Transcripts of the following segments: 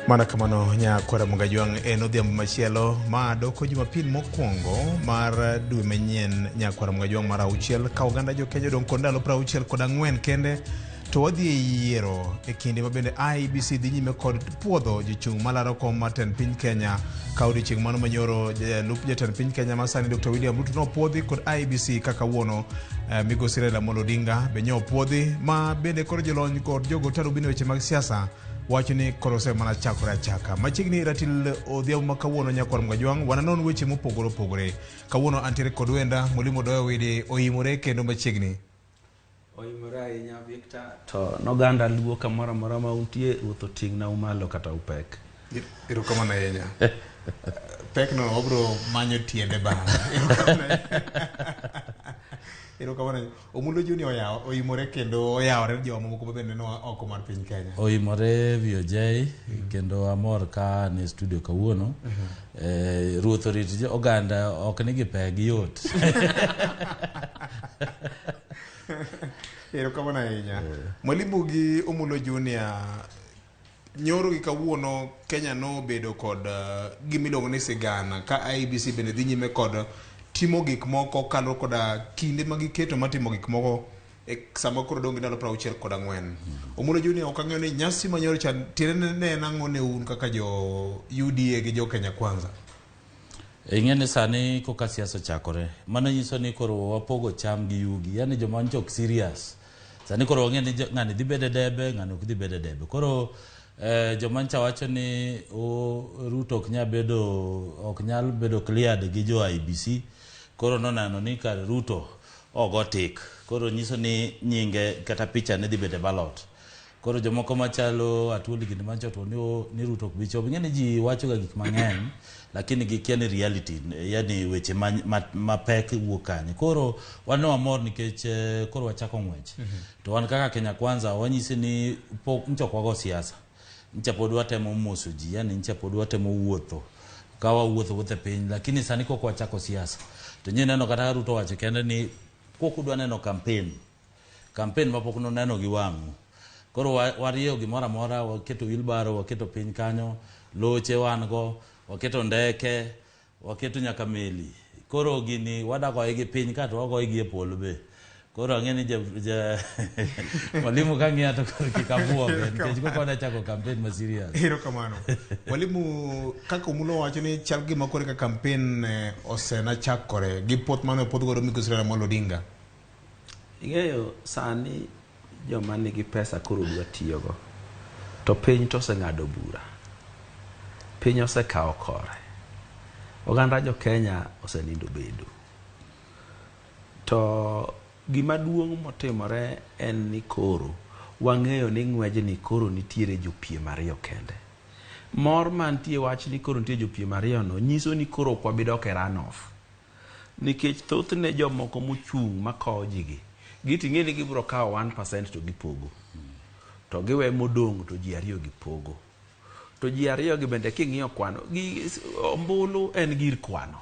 Mana kamano nyakwara Mugajwang' en odhiambo machielo ma doko Jumapil mokwongo mar dwe manyien nyakwara Mugajwang' mar auchiel ka oganda jo Kenya odong' kod ndalo 64 kende to wadhi e yiero e kinde ma bende IEBC dhi nyime kod puodho jochung' malaro kom mar tend piny Kenya ka odiochieng' mano manyoro jalup jatend piny Kenya ma sani Dr. William Ruto nopuodhi kod IEBC kaka wuono migosi Raila Amolo Odinga be nyopuodhi ma bende koro jolony kod jogo tarubini weche mag siasa wacho ni koro ose mana chakore achaka. Machiegni ratil odhiambo ma kawuono nyakwar Mgajwang' wananon weche mopogore opogore. Kawuono antiere kod wenda Mwalimu Odoyo Widi oimore kendo machiegni. Oimore ahinya Victor to noganda luo kamoro amora ma untie ruoth oting'na malo kata upek. Erokamano ahinya. Pekno wabro manyo tiende bang'e. Erokamano ahinya. Omulo Junior oyawo oimore kendo oyawore joma moko bende noa oko mar piny Kenya. Oimore VOJ kendo amor ka an e studio kawuono. Ruoth orit oganda ok ni gi pek giyot. Erokamano ahinya. Mwalimu gi Omulo Junior nyoro gi kawuono Kenya nobedo kod gima iluongo ni sigana ka IEBC bende dhi nyime kod timo gik moko kaluwore koda kinde ma giketo mar timo gik moko e sama koro dong' gi ndalo 64. Omulo Junior ok ang'eyo ni nyasi ma nyoro cha tiende ne en ang'o ne un kaka jo UDA gi jo Kenya Kwanza? Ing'e ni sani koka siasa ochakore, mano nyiso ni koro wapogo cham gi yugi, yani joma nyicha ok serious. Sani koro wang'e ni ng'ani dhi bedo e debe, ng'ani ok dhi bedo e debe. Koro joma nyicha wacho ni Ruto ok nyal bedo ok nyal bedo cleared gi jo IEBC, koro noneno ni kar Ruto ogo tik. Koro nyiso ni nyinge kata picha ne dhi bedo e ballot. Koro jomoko machalo Atwoli gini mancho to ni Ruto ok bi chopo. Ing'e ni ji wacho ga gik mang'eny lakini gikia ni reality, yani weche mapek wuok kanye. Koro wan ne wamor nikech koro wachako ng'wech. To wan kaka Kenya Kwanza wanyisi ni pok nyicha ok wago siasa. Nyicha pod watemo moso ji, yani nyicha pod watemo wuotho. Ka wawuotho wuotho e piny, lakini sani kok wachako siasa. To nyie neno kata Ruto wacho kende ni kok udwa neno campaign. Campaign ma pok nuneno gi wang'u. Koro warieyo gimoro amora, waketo wheelbarrow, waketo piny kanyo, loche wan go, waketo ndeke, waketo nyaka meli. Koro gini wadagoye gi piny ka to wagoye gi e polo be. Koro ang'e ni ja mwalimu ka ng'iya to koro kik abuoge nikech kok wadwa chako campaign ma serious. Erokamano. Mwalimu kaka Omulo wacho ni chal gima koro ka campaign osena chakore gi puoth mane opuodh godo migosi Raila Amolo Odinga. Ing'eyo sani joma nigi pesa koro dwa tiyogo to piny to oseng'ado bura. Piny osekawo kore. Oganda jo Kenya osenindo bedo. To gima duong' motimore en ni koro wang'eyo ni ng'wejni koro nitiere jopiem ariyo kende. Mor mantie wach ni koro nitie jopiem ariyo no nyiso ni koro ok wabi dok e runoff. Nikech thothne jomoko mochung' makowo ji gi, giti ing'e ni gibiro kawo 1% to gipogo. To giwe modong' to ji ariyo gi pogo. To ji ariyo gi bende king'iyo kwano, gi, ombulu en gir kwano.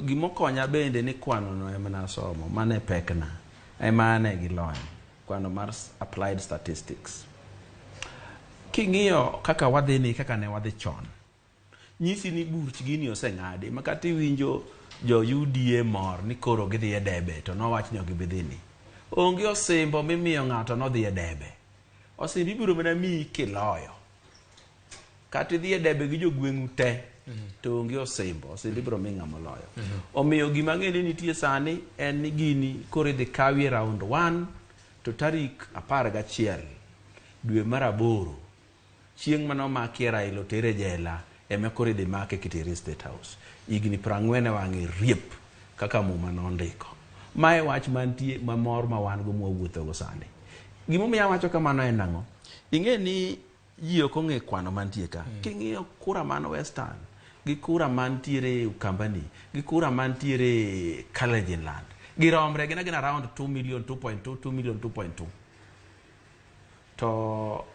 Gimokonya bende ni kwano no ema nasomo, mano e pekna, ema ane gi lony, kwano mar applied statistics. King'iyo kaka wadhi ni, kaka ne wadhi chon, nyisi ni buch gini oseng'adi, ma kata iwinjo jo UDA mor ni koro gidhi e debe, to nowach ni ok gibi dhi ni. Onge osimbo mimiyo ng'ato nodhi e debe. Osimbo ibiro mana miyi kiloyo. Kata idhi e debe gi jogweng'u te, to onge osimbo, osimbo ibiro mi ng'ama oloyo. Omiyo gima ang'eyo ni nitie sani en ni gini koro idhi kawie round 1 to tarik 11 dwe mar 8 chieng' mane omakie Raila otere jela ema koro idhi make kitere e State House. Higni 40 e wang'e riep kaka muma nondiko. Mae wach mantie mamor ma wan go mwawuotho go sani. Gimomiyo awacho kamano en ang'o? Ing'e ni ji ok ong'e kwano mantie ka. King'iyo kura man Western gi kura mantiere Ukambani gi kura mantiere Kalenjin land giromre gin agina around 2 million 2.2 2 million 2.2. To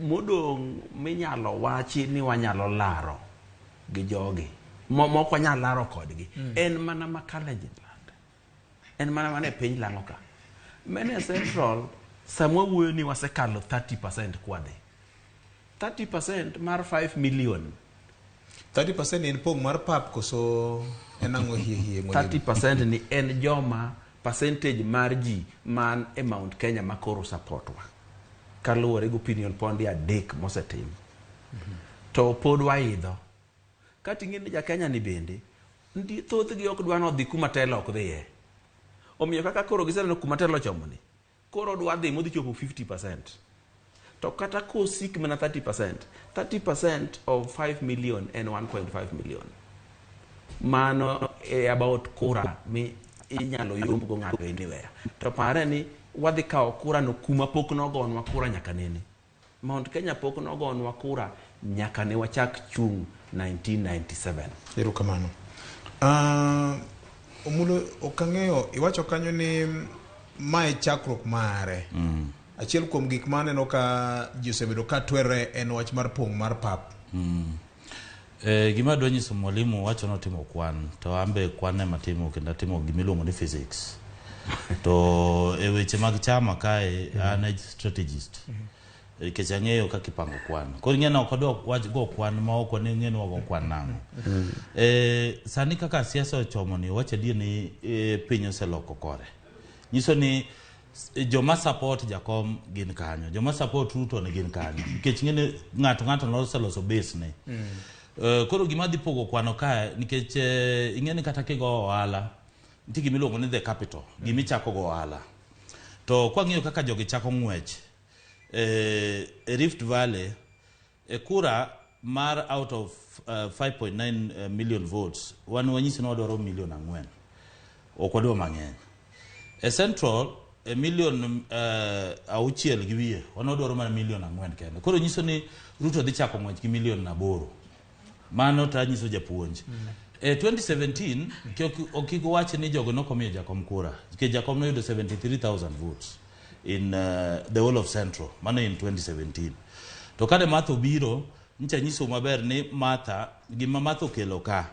modong' minyalo wachi ni wanyalo laro gi jogi mok wanyal laro kodgi en mana ma Kalenjin land, en mana mana e piny lang'o ka. Mene Central sama wawuoyo ni wasekalo 30% kwadhi. 30% mar 5 million. 30% en pong' mar pap koso en ang'o hie hie mwalimu? 30% ni en joma percentage mar ji man e Mount Kenya ma koro support wa kaluwore gi opinion poll 3 mosetim. To pod waidho. Kata ing'e ni ja Kenya ni bende thothgi ok dwa nodhi kuma telo ok dhiye. Omiyo kaka koro giseneno kuma telo ochomo ni, koro dwa dhi modhi chopo 50%. To kata kosik mana 30%, 30% of 5 million en 1.5 million. Mano e about kura mi inyalo yomb go ng'ato anywhere. To pare ni wadhi kawo kura no kuma pok nogonwa kura nyaka nene. Mount Kenya pok nogonwa kura nyaka ne wachak chung' 1997. Erokamano. Omulo, ok ang'eyo, iwacho kanyo ni mae chakruok mare. Achiel kuom gik ma aneno ka ji osebedo ka twere en wach mar pong' mar pap. Gima adwa nyiso mwalimu wacho notimo kwan, to an be kwan ema timo kendo atimo gimiluongo ni physics. To e weche mag chama kae an e strategist. Nikech ang'eyo kaka ipango kwan. Koro ing'e ni ok adwa wach go kwan ma ok wang'e ni wago kwan nang'o. Sani kaka siasa ochomo ni, wacho adier ni piny oseloko kore. Nyiso ni joma support Jakom gin kanyo, joma support Ruto ni gin kanyo. Nikech ing'e ni ng'ato noseloso base ne. Koro gima dhi pogo kwano kae, nikech ing'e ni kata kigo ohala, nitie gima iluongo ni the capital, gima ichako go ohala. To kwang'iyo kaka jogi chako ng'wech, e Rift Valley, e kura mar out of 5.9 million votes, wan wanyisi ni wadwaro milion 4. Ok wadwa mang'eny. E Central, e milion 6 gi wiye, wan wadwaro mana milion 4 kende. Koro nyiso ni Ruto dhi chako ng'wech gi milion 8. Mano to anyiso japuonj. E 2017, kik wach ni jogo nokomiyo Jakom kura. Nikech Jakom noyudo 73,000 votes in the whole of Central. Mano in 2017. To kane Martha obiro, ncha nyiso maber ni Martha, gima Martha okelo ka,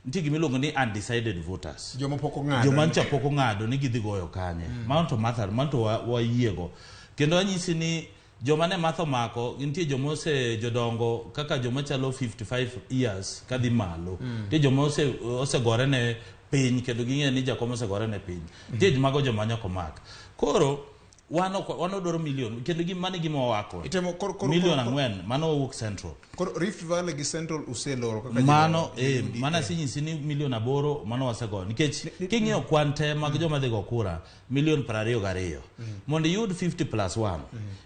nitie gima iluongo ni undecided voters. Joma pok ong'ado. Joma ncha pok ong'ado ni gidhi goyo kanye. Mano to Martha, mano to wayiego. Kendo anyisi ni joma ne Martha omako, nitie joma ose jodongo kaka joma chalo 55 years kadhi malo. Nitie joma osegore ne piny kendo ging'eyo ni Jakom osegore ne piny. Nitie mago joma nyaka omak. Koro wan ok wan odwaro milion kendo mano e gima wawako. Itemo kor milion 4 mano owuok Central. Koro Rift Valley gi Central useloro kaka mano mano asenyisi ni milion 8 mano wasegoyo. Nikech king'iyo kwan te mag joma dhi go kura milion 22. Mondo iyud 50 plus 1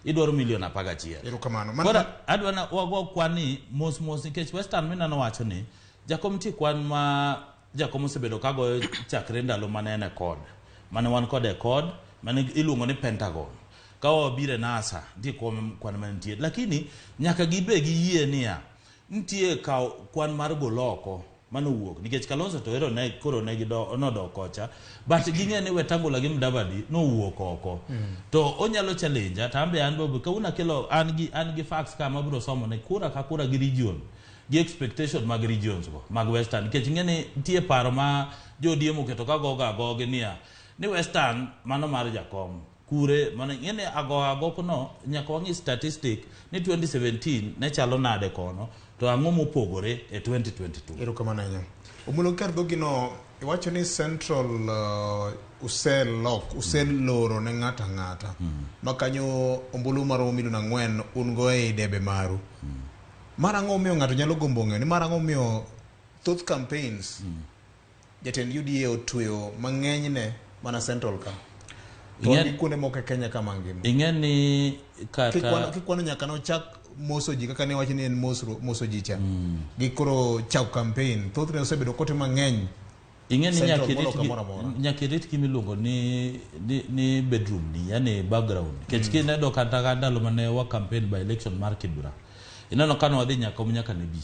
idwaro milion 11. Erokamano. Koro adwa na wago kwan ni mos mos nikech Western minano wacho ni Jakom nitie kwan ma Jakom osebedo kagoyo chakre ndalo mane en e kod. Mane wan kode e kod mane iluongo ni Pentagon. Ka wabiro e NASA, nitie kwan mantie. Lakini nyaka gibe giyie niya, nitie kaw kwan mar golo oko mane owuok. Nikech Kalonzo to ero ne koro ne nodok kocha. But ging'e ni Wetangula gi Mudavadi nowuok oko. To onyalo challenge, to an be an be kawuono akelo an gi facts ka mabiro somo ne kura ka kura gi region. Gi expectation mag regions go, mag Western. Nikech ing'e ni nitie paro ma jo ODM oketo ka gogo agogi niya, ni Western mano mar Jakom. Kure, mano ing'e ni ago agoko no, nyaka wang'i statistic ni 2017 ne chalo nade kono, to ang'o mopogore e 2022. Erokamano ahinya. Omulo kar dhogi no, iwacho ni Central uselok, useloro ne ng'ato ang'ata. Ma kanyo ombulu maromo milion 4 un go ei debe maru. Mar ang'o miyo ng'ato nyalo gombo ng'eyo ni mar ang'o miyo thoth campaigns jatend UDA otweyo mang'enyne mana Central ka? To wan gi kuonde moko e Kenya ka mangima. Ing'e ni kata Kikwano nyaka nochak moso ji kaka ne wacho ni en moso ji cha. Gi koro chako campaign, thothne osebedo kote mang'eny. Ing'e ni Central molo kamoro amora. nyaka irit gima iluongo ni bedroom ni, yani background. Nikech kineno kata ka ndalo mane wa campaign by election mar Kibra. Ineno ka ne wadhi nyaka nyaka ne bi.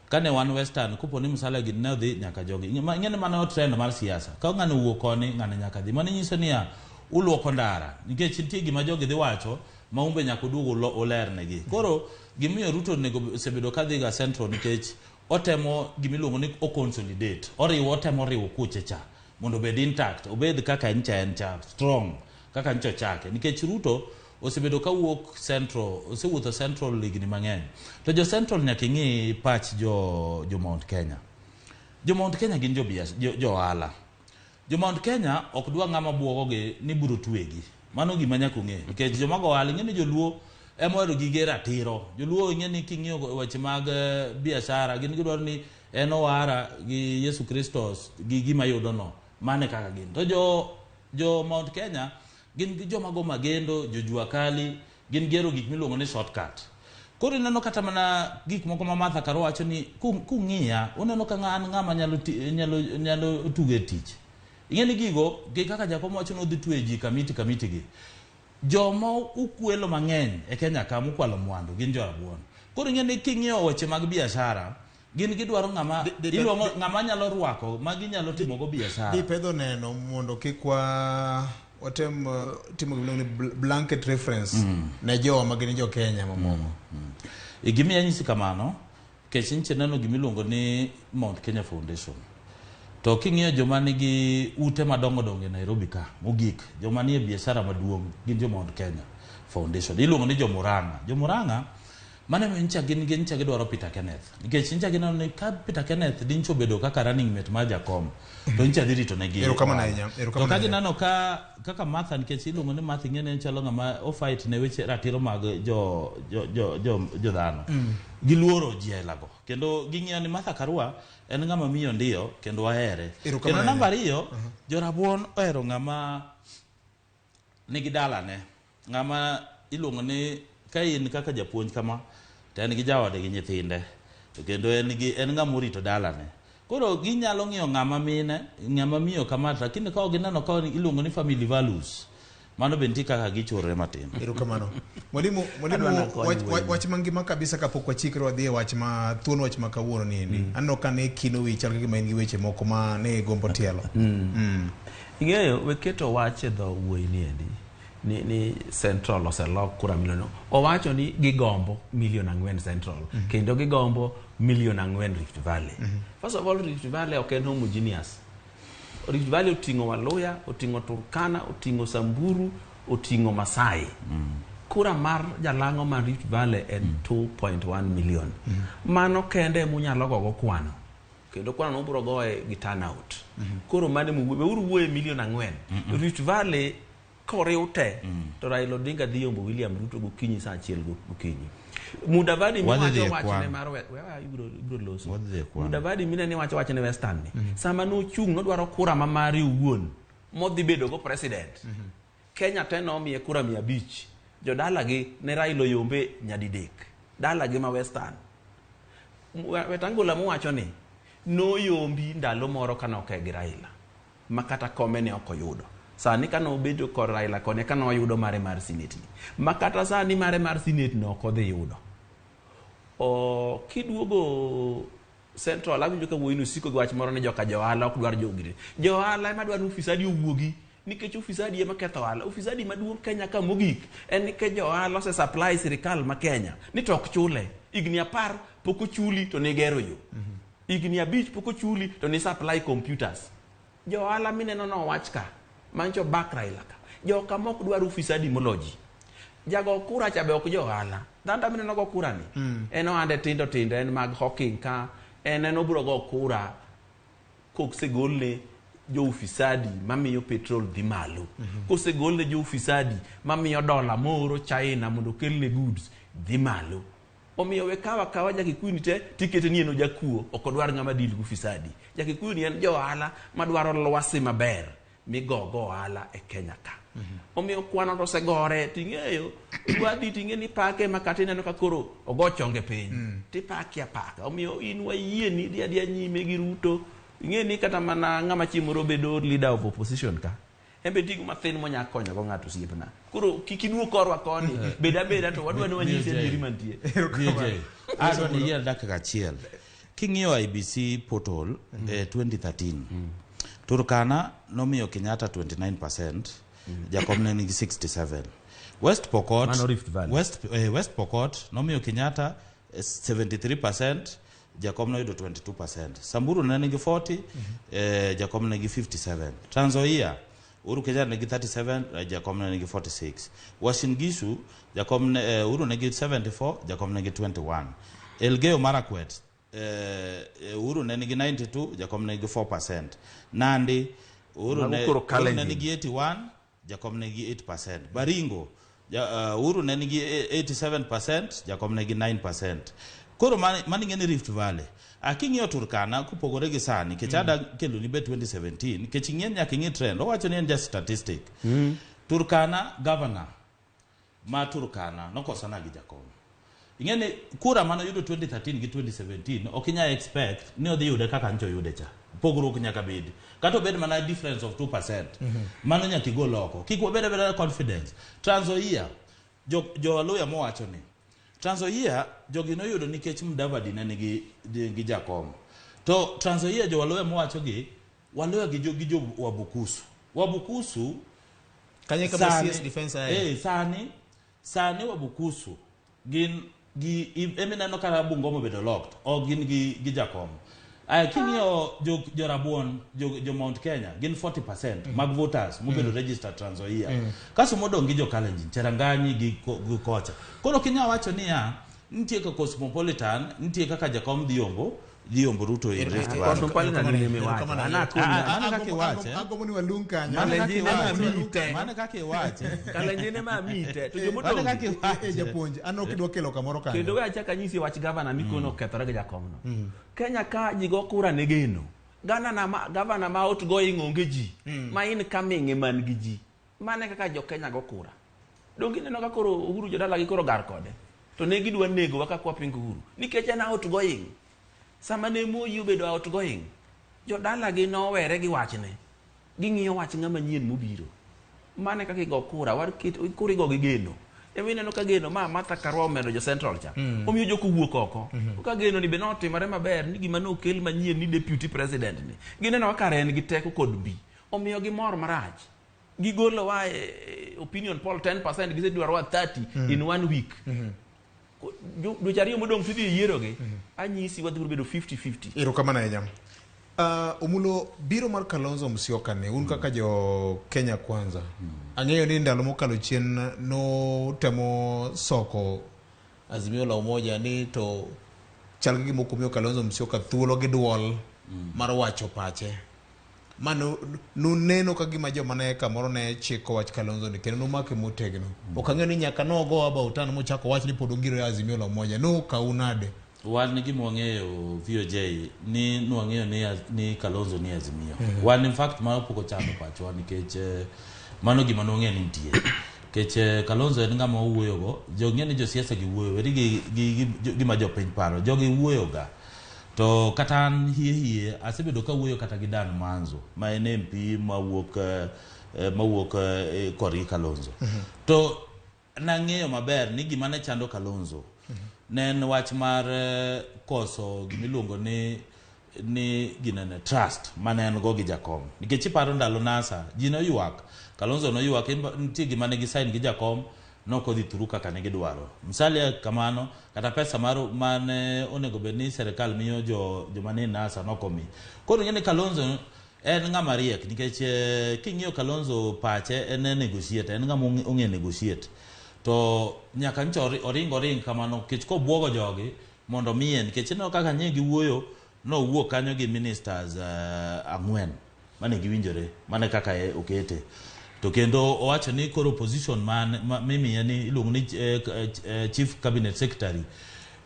Kane wan Western, kopo ni Musalia gi ne odhi nyaka jogi. Ing'e ni mano trend mar siasa. Ka ng'ano owuok koni, ng'ano nyaka dhi. Mano nyiso niya, uluoko ndara. Nikech nitie gima jogi dhi wacho, ma umbe nyaka uduog ulernegi. Koro, gimiyo Ruto onego osebedo ka dhiga Central nikech otemo gimiluongo ni o consolidate. Oriwo, otemo riwo kuche cha. Mondo obed intact, obed kaka en cha en cha, strong, kaka ncho chake. Nikech Ruto osebedo ka wuok Central, osewuotho Central higni mang'eny. To jo Central nyaka ing'i pach jo Mount Kenya. Jo Mount Kenya gin jo ohala. Jo Mount Kenya ok dwa ng'ama buogogi ni biro twegi. Mano gima nyaka ung'e. Nikech joma go ohala, ing'e ni joluo ema ohero gige ratiro. Joluo ing'e ni king'iyo weche mag biashara, gin gidwaro ni en owara gi Yesu Kristo gi gima yudono. Mano e kaka gin. To jo Mount Kenya gin gi joma go magendo, jo jua kali, gin gihero gik miluongo ni shortcut. Koro ineno kata mana gik moko ma Martha Karua wacho ni kung'iya, uneno ka an ng'ama nyalo tugo e tich. Ing'e ni gigo, gi kaka Jakom wacho ni odhi tweyo ji kamiti gi. Joma okwelo mang'eny e Kenya ka mokwalo mwandu gin jo rabuon. Koro ing'e ni king'iyo weche mag biashara, gin gidwaro ng'ama iluongo ng'ama nyalo rwako ma ginyalo timogo biashara. Dipedho neno mondo kik watem timo gima iluongo ni blanket reference ne jowa ma gin jo Kenya mamoko. Gimiyo anyisi kamano, nikech nyicha neno gima iluongo ni Mount Kenya Foundation. To king'iyo joma nigi ute madongo dongo e Nairobi ka, mogik, joma nie biashara maduong' gin jo Mount Kenya Foundation. Iluongo ni jo Murang'a. Jo Murang'a, mano ema nyicha gin nyicha gidwaro Peter Kenneth. Nikech nyicha gineno ni ka Peter Kenneth dincho obedo kaka running mate mar Jakom, to nyicha dhi rito negi. Erokamano ahinya, To ka gineno ka kaka Martha, nikech iluongo ni Martha, ing'e ni en chalo ng'ama o fight ne weche ratiro mag jo dhano. Giluoro ji aila go. Kendo ging'iyo ni Martha Karua en ng'ama miyo ndiyo kendo wahere. Kendo namba ariyo, jorabuon ohero ng'ama nigi dalane. Ng'ama iluongo ni ka in kaka japuonj kama, to en gi jaode gi nyithinde. To kendo en ng'ama orito dalane. Koro ginyalo ng'iyo ng'ama mine, ng'ama miyo kama, lakini ka ok gineno ka iluongo ni family values, mano be nitie kaka gichorore matin. Erokamano. Mwalimu, wach mangima kabisa kapok wachikre wadhi e wach ma thuon wach ma kawuono ni endi. Aneno ka ne kino wi chal ka gima in gi weche moko ma ne gombo tielo. Ing'eyo, we keto wach e dho wuoyi ni endi ni Central oselok kura milion. Owacho ni gigombo milion 4 Central, kendo gigombo milion 4 Rift Valley. First of all, Rift Valley ok en homogeneous. Rift Valley oting'o Waluya, oting'o Turkana, oting'o Samburu, oting'o Masai. Kura mar jalang'o mar Rift Valley en 2.1 million. Mano kende munyalo gogo kwano. Kendo kwano no ubiro goye gi turnout. Koro mano weuru wuoye milion 4. Rift Valley koriw te, to Raila Odinga dhi yombo William Ruto gokinyi saa 1 gokinyi. Mudavadi miwacho wachne mar wewe ibiro loso. Mudavadi mine ni wacho wachne Western ni. Sama nochung' nodwaro kura ma mare owuon modhi bedo go president. Kenya te nomiye kura 500. Jodalagi ne Raila oyombe nyadidek. Dalagi ma Western. Wetangula mowacho ni noyombi ndalo moro kanoke gi Raila ma kata kome ne ok oyudo. Sani kane obedo kod Raila koni kane oyudo mare mar senate ni. Ma kata sani mare mar senate no ok odhi yudo. Kiduogo Central, awinjo ka wuoyi no siko gi wach moro ni joka johala ok dwar jogire. Johala ema dwaro ni ufisadi owuogi, nikech ufisadi ema ketho ohala. Ufisadi maduong' Kenya ka mogik en nikech johala ose supply sirikal ma Kenya ni to ok chule. Higni 10 pok ochuli to nigero yo. Higni 5 pok ochuli to ni supply computers. Johala mineno no wach ka, mancho back Raila ka. Joka mok dwar ufisadi moloji. Jago kura cha be ok johala. Dhanda mineno go kura ni. En ohande tindo tindo, en mag hawking ka, en obiro go kura kosegolne jo ufisadi mamiyo petrol dhi malo. Kosegolne jo ufisadi mamiyo dola mooro China mondo okelne goods dhi malo. Omiyo we kawa kawa Jakikuyu ni te tikete ni en ojakuo, ok odwar ng'ama deal gi ufisadi. Jakikuyu ni en johala madwaro lwasi maber migogo ohala e Kenya ka. Omiyo kwano to osegore ting'eyo wadhi ting'e ni pake ma kata ineno ka koro ogo chonge piny tipake apaka. Omiyo in wayie ni dhi adhiya nyime gi Ruto. Ing'e ni kata mana ng'ama chieng' moro bedo leader of opposition ka, en be nitie gima thin monya konyogo ng'ato osiepna. Koro kik iduog korwa koni, bed abeda to wadwa ni wanyisi adieri mantie. Adwa ni iyier dakika achiel. King'iyo IBC portal 2013, Turkana nomiyo Kenyatta 29%, Jakom ne nigi 67. West Pokot, Mano Rift Valley. West Pokot nomiyo Kenyatta 73%, Jakom noyudo 22%. Samburu ne nigi 40, Jakom ne nigi 57. Trans Nzoia Uhuru Kenyatta nigi 37, jakom ne nigi 46. Uasin Gisu, jakom ne, Uhuru nigi 74, jakom nigi 21. Elgeyo Marakwet, Uhuru ne nigi 92, jakom ne nigi 4%. Nandi, Uhuru Mago ne, koro Uhuru ne Kalenjin. nigi 81, jakom ne nigi 8%. Baringo, Uhuru ne nigi 87%, jakom ne nigi 9%. Koro mani ng'e ni Rift Valley. Aking'iyo Turkana kopogore gi sani, nikech ada kelo ni be 2017, nikech ing'e nyaka ing'i trend, owacho ni en just statistic. Turkana governor ma Turkana nokosana gi jakom. Ing'e ni kura mane oyudo 2013 gi 2017 ok inyal expect ni odhi yude kaka ncho oyude cha. Pogruok nyaka bedi. Kata obed mana difference of 2%. Mano nyaka igol oko. Kik wabed abeda confidence. Trans Nzoia, jo Waluya mowacho ni Trans Nzoia jogi noyudo nikech Mudavadi ne nigi gi jakom. To Trans Nzoia jo Waluya mowacho gi Waluya gi jo Wabukusu. Wabukusu Kanye kama CS defense aye. Sani Wabukusu gin gi emineno kata Bungoma obedo locked ok gin gi jakom. Aya king'iyo jo Rabuon, jo Mount Kenya gin 40% mag voters mobedo registered Trans Nzoia. Kaso modong' gi jo Kalenjin, Cherangany gi kocha. Koro kinya wacho niya, nitie kaka Cosmopolitan, nitie kaka jakom dhi yombo Ruto e Rift Valley. Cosmopolitan ni miwacho. Ana akoni. Mano kaka iwache. Agombo ni walung kanyo. Mano kaka Kalenjin ema iwache. mite. Mano kaka iwache. Kalenjin ema mite. To Mano jomodong' kaka iwache. Japuonj, an ok idwa kelo kamoro kanyo. Kendo we achak anyisi wach gavana mikono okethore gi jakomno. Kenya ka ji go kura ne geno. Gavana ma, gavana ma outgoing onge ji. Ma incoming ema nigi ji. Mane kaka jo Kenya go kura. Donge ineno ka koro Uhuru jodala gi koro gar kode. To ne gidwa nego wa kaka wapingo Uhuru. Nikech en outgoing. Sama ne Moi obedo outgoing, jodala gi nowere gi wachne. Ging'iyo wach ng'ama nyien mobiro. Mane kaka igo kura, waket kura igo gi geno. Ema ineno ka geno ma Martha Karua omedo jo Central cha. Omiyo jok owuok oko. Ka geno ni be notimore maber ni gima nokel manyien ni deputy president ni. Gineno ka kare en gi teko kod mbi. Omiyo gimor marach. Gigolowa e opinion poll 10%, gisedwarowa 30 in one week. Dweche 2 modong' tidhi e yiero gi. Anyisi wadhi bedo 50-50. Erokamano ahinya. Omulo biro mar Kalonzo Musyoka ni un kaka jo Kenya Kwanza. Ang'eyo ni ndalo mokalo chien notemo soko Azimio la Umoja ni to chal gi gima ok omiyo Kalonzo Musyoka thuolo gi duol mar wacho pache. Mano nuneno ka gima joma ne kamoro ne chiko wach Kalonzo ni kendo numake motegno. Ok ang'eyo ni nyaka nogo about an mochako wach ni pod ongiro e Azimio la Umoja. Nokau nade? Wan gima wang'eyo VOJ ni nwang'eyo ni Kalonzo ni Azimio. Wan in fact mano pok ochando pachwa nikech mano gima nwang'eyo ni nitie. Nikech Kalonzo en ng'ama owuoyogo, jong'e ni josiasa gi wuoyo, weri gi gima jopiny paro, jogi wuoyoga. To kata an hie hie asebedo kawuoyo kata gi Dan Manzo ma en MP mawuok korgi Kalonzo. To nang'eyo maber ni gima ne chando Kalonzo ne en wach mar koso gimiluongo ni ginene trust mane en go gi jakom nikech iparo ndalo NASA ji noywak Kalonzo noywak nitie gima ne gisign gi jakom nokodhi through kaka ne gidwaro Musalia kamano kata pesa mar mane onego bed ni serikal miyo jo joma ni NASA nokomi koro ing'e ni Kalonzo en ng'ama riek nikech king'iyo Kalonzo pache en e negotiate en ng'ama ong'e negotiate to nyaka ncho oring kamano nikech kobuogo jogi mondo miye nikech ineno kaka nye giwuoyo nowuok kanyo gi ministers 4 mane giwinjore mane kaka okete to kendo owacho ni koro position man mimiye ni iluongo ni chief cabinet secretary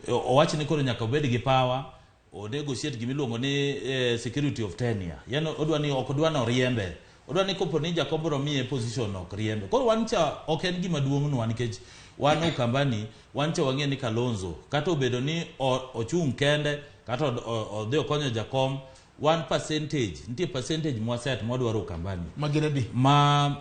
owacho ni koro nyaka obed gi power o negotiate gimiluongo ni security of tenure yani odwa ni ok odwa ni oriembe odwa ni kopo ni Jacob biro miye position ok riembe koro wan cha ok en gima duong' nwa nikech wan Ukambani wan cha wang'e ni Kalonzo kata obedo ni ochung' kende kata odhi okonyo Jakom one percentage nitie percentage mwaset mwadwaro Ukambani Ma gin adi? Ma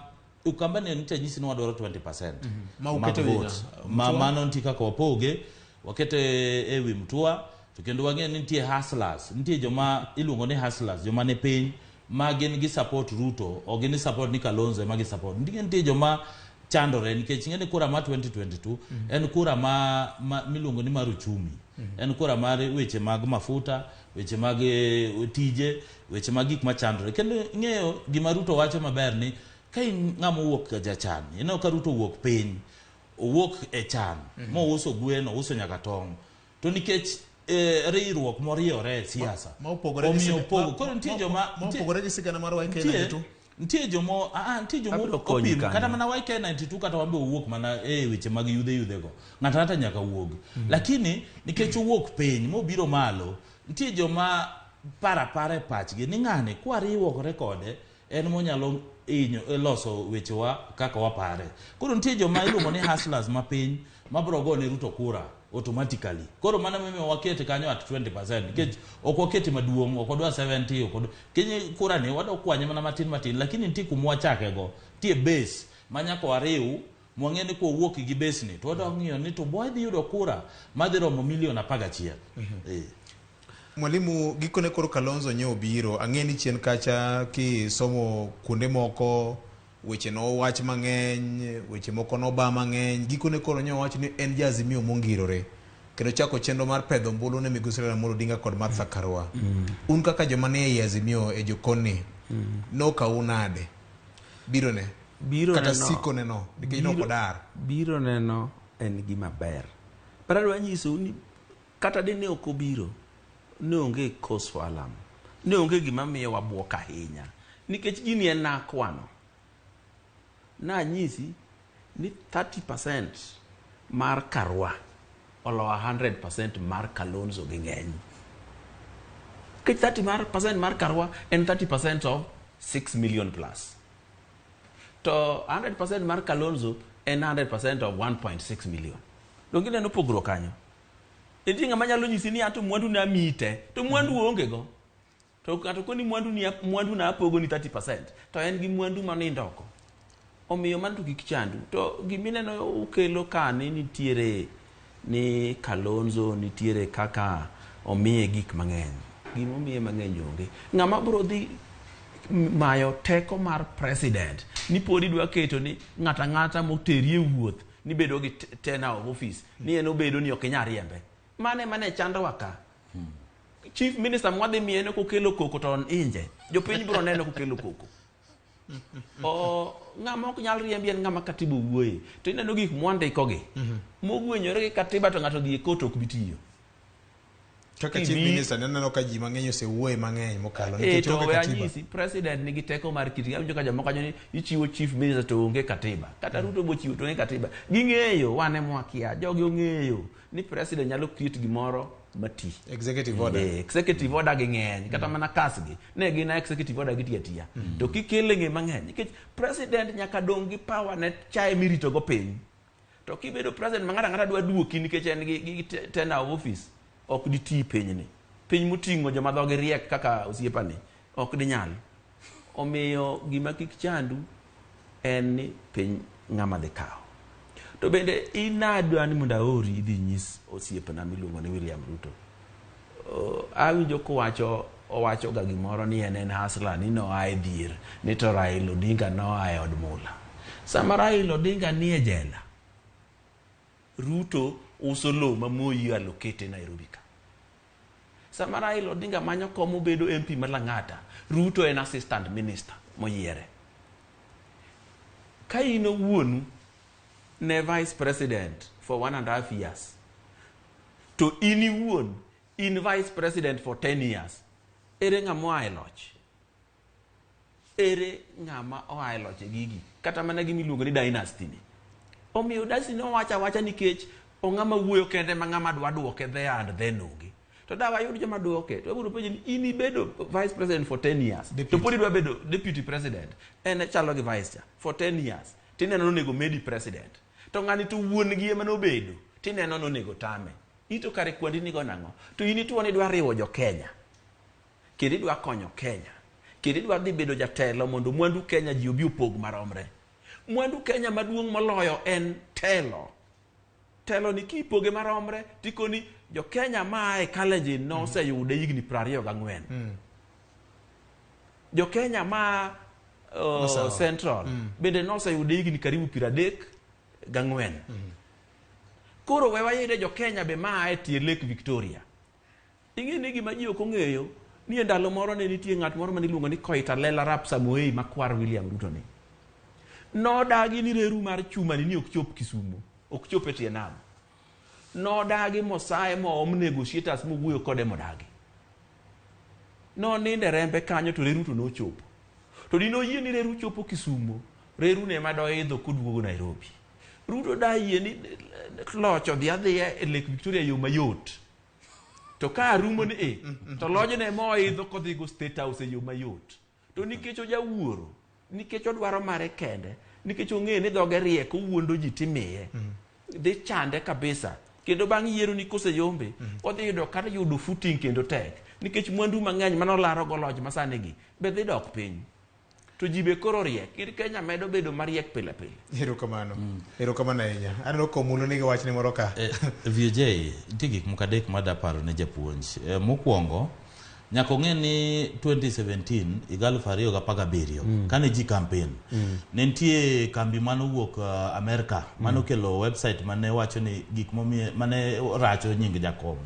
Ukambani nitie nyisi ni wadwaro 20% Ma mag uketo wi votes. ng'a? Ma Mutua? mano nitie kaka wapoge wakete e wi Mutua to kendo wang'e ni nitie hustlers nitie joma iluongo ni hustlers joma ni piny ma gin gi support Ruto ok gin gi support ni Kalonzo ema gi support nitie joma chandore nikech ing'e ni kura mar 2022 en kura ma miluongo ni mar uchumi en kura mar weche mag mafuta weche mag tije weche mag gik machandore kendo ing'eyo gima Ruto wacho maber ni Ka in ng'ama owuok ga jachan, ineno ka Ruto owuok piny, owuok e chan, mouso gwen, ouso nyaka tong'. To nikech riwruok moriwore e siasa, Ma opogore gi omiyo siga- opogo. Koro nitie joma ma opogore gi sigana mar nitie YK92. nitie jomo nitie jomo Abiro konyi opim kanyo. kata mana YK92 kata wambe owuok mana e weche mag yudhe yudhe go ng'ato ang'ata nyaka wuog lakini nikech owuok piny mobiro malo nitie joma para para e pachgi ni ng'ani kwariwore kode en monyalo hinyo loso wechewa kaka wapare koro nitie joma iluongo ni hustlers mapiny mabiro go ne Ruto kura automatically koro mano emomiyo wakete kanyo at 20% nikech ok wakete maduong' ok wadwa 70 ok wadwa kiny kura ni wadwa kwanye mana matin matin lakini nitie kuma wachake go nitie base ma nyaka wariw mwang'e ni kwawuok gi base ni to wadwa ng'iyo ni to wadhi yudo kura madhi romo milion 11 eh. Mwalimu, gikone koro Kalonzo nye obiro. Ang'e ni chien kacha kisomo kuonde moko weche nowach mang'eny, weche moko noba mang'eny. Gikone koro nye owach ni en ja Azimio mongirore. Kendo chako chenro mar pedho ombulu ne migosi Raila Amolo Odinga kod Martha Karua. Un kaka joma nie ei Azimio e jokonni, nokau nade? Biro ne? Biro Kata neno- siko ne no, nikech nok odar. Biro neno en gima ber. But adwa nyisou ni kata dine ok obiro, ne onge cause for alarm. Ne onge gima miyo wabuok ahinya. Nikech gini en nakwano. Nanyisi ni 30% mar Karua oloyo 100% mar Kalonzo gi ng'eny. Nikech 30% mar Karua en 30% of 6 million plus. To 100% mar Kalonzo en 100% of 1.6 million. Donge ineno pogruok kanyo? Nitie ng'ama nyalo nyisi ni ato mwandu na amiyi te, to mwandu oonge go. To ng'ato koni mwandu ni mwandu na apogo ni 30%, to en gi mwandu manindo oko. Omiyo mano to kik chandu. To gimineno ukelo ka ni nitiere ni Kalonzo nitiere kaka omiye gik mang'eny. Gimomiye mang'eny onge. Ng'ama biro dhi mayo teko mar president ni pod idwa keto ni ng'ata ng'ata moteri e wuoth ni bedo gi tenure of office ni en obedo ni ok inyal riembe. Mane mane chandowa ka. Chief minister mwadhi miye ne kokelo koko to inje. Jopiny biro neno kokelo koko. O ng'ama ok nyal riembi en ng'ama katiba owuoye. To ineno gik mwandiko gi. Mogwenyore gi katiba to ng'ato dhi e court ok bi tiyo. Kaka chief minister naneno ka ji mang'eny osewuoye mang'eny mokalo nikech to onge we katiba. anyisi president nigi teko mar kit awinjo ka jomoko wacho ni ichiwo chief minister to onge katiba kata Ruto bochiwo to onge katiba ging'eyo wan ema wakia jogi ong'eyo ni president nyalo create gimoro mati Executive order. Executive order gi ng'eny kata mana kas gi ne gin executive order gitiyo atiya to kikele ng'e mang'eny nikech president nyaka dong' gi power ne chae mirito go piny to kibedo president ma ng'ato ang'ata dwa duoki nikech en gi tenure of office ok diti pinyni piny moting'o joma dhogi riek kaka osiepani ok dinyal omiyo gima kik chandu en ni piny ng'ama dhi kawo to bende in adwa ni mondo aori idhi nyis osiepna miluongo ni William Ruto awinjo kowacho owacho ga gimoro ni en en hustler ni noa e dhier ni to Raila Odinga noa e od mula sama Raila Odinga nie jela Ruto uso lowo ma Moi allocate Nairobi ka sama Raila Odinga manyo kom obedo MP ma Lang'ata Ruto en assistant minister moyiere ka in owuonu ne vice president for 1.5 years to in iwuon in vice president for 10 years ere ng'ama oa e loch ere ng'ama oa e loch e gigi kata mana gima iluongo ni dynasty ni omiyo dynasty ne owacho awacha nikech ong'ama wuoyo kende ma ng'ama dwa duoke there and then onge to da wayud joma duoke to wabiro penjo ni in ibedo vice president for 10 years Deputy. to pod idwa bedo deputy president en chalo gi vice cha for 10 years tineno nonego medi president to ng'ani to wuon gi ema nobedo tineno nonego tame ito kare kwandi nigo nang'o to in ituo ni idwa riwo jo Kenya kendo idwa konyo Kenya kendo idwa dhi bedo jatelo mondo mwandu Kenya ji obi opog maromre mwandu Kenya maduong' moloyo en telo telo ni kipoge maromre tikoni jo Kenya maa e Kalenjin noseyude higni 24 jo Kenya ma Masawa. Central bende noseyude higni karibu 34 koro we wayude jo Kenya be maa e tie Lake Victoria ing'e ni gima ji ok ong'eyo ni e ndalo moro ne nitie ng'at moro mane iluongo ni Koitalel Arap Samoei makwar William Ruto ni Nodagi ni reru mar chumani ni ok chop Kisumo, ok chop e tie nam. Nodagi mosaye moom negotiators mowuoyo kode modagi. Nonindo e rembe kanyo to reru to nochopo. To dinoyie ni reru chopo Kisumo, reru ne ema doidho koduogo Nairobi. Ruto da yie ni loch odhi adhiya e Lake Victoria e yo mayot. To ka rumo ni e, to lojne ema oidho kodhigo State House e yo mayot. To nikech ojawuoro, nikech odwaro mare kende, nikech ong'eyo ni dhoge riek owuondo ji timiye, dhi chande kabisa. Kendo bang' yiero ni koseyombe, odhi yudo kar yudo footing kendo tek. Nikech mwandu mang'eny manolaro go loch masani gi, be dhi dok piny. To ji be koro riek. Ker Kenya medo bedo mariek pile pile. Erokamano. Erokamano ahinya. Aneno ka Omulo nigi wachne moro ka. VJ, nitie gik moko adek ma daparo ne japuonj. Mokwongo, nyaka ong'e ni 2017 higa 2017 kane ji campaign ne nitie kambi manowuok Amerka manokelo website mane wacho ni gik momiyo mane racho nying Jakom.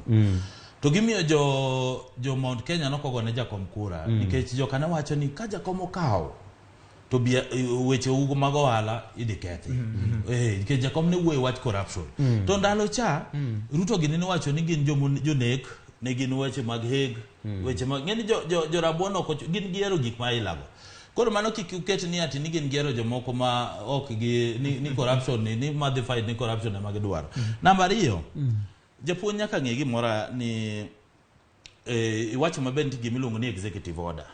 To gimiyo jo Mount Kenya nokogone Jakom kura nikech joka ne wacho ni ka Jakom okawo to weche ugo mag ohala idhi kethi. Nikech Jakom ne wuoyo wach corruption. To ndalo cha Ruto gini nowacho ni gin jonek, ne gin weche mag Hague, weche mag ng'eni jo rabuon ok gin gihero gik ma ilago. Koro mano kik uket ni ati ni gin gihero jomoko ma ok gi ni corruption ni madhi fight ni corruption ema gidwaro. Namba ariyo, japuonj nyaka ng'e gimoro ni iwacho maber nitie gima iluongo ni executive order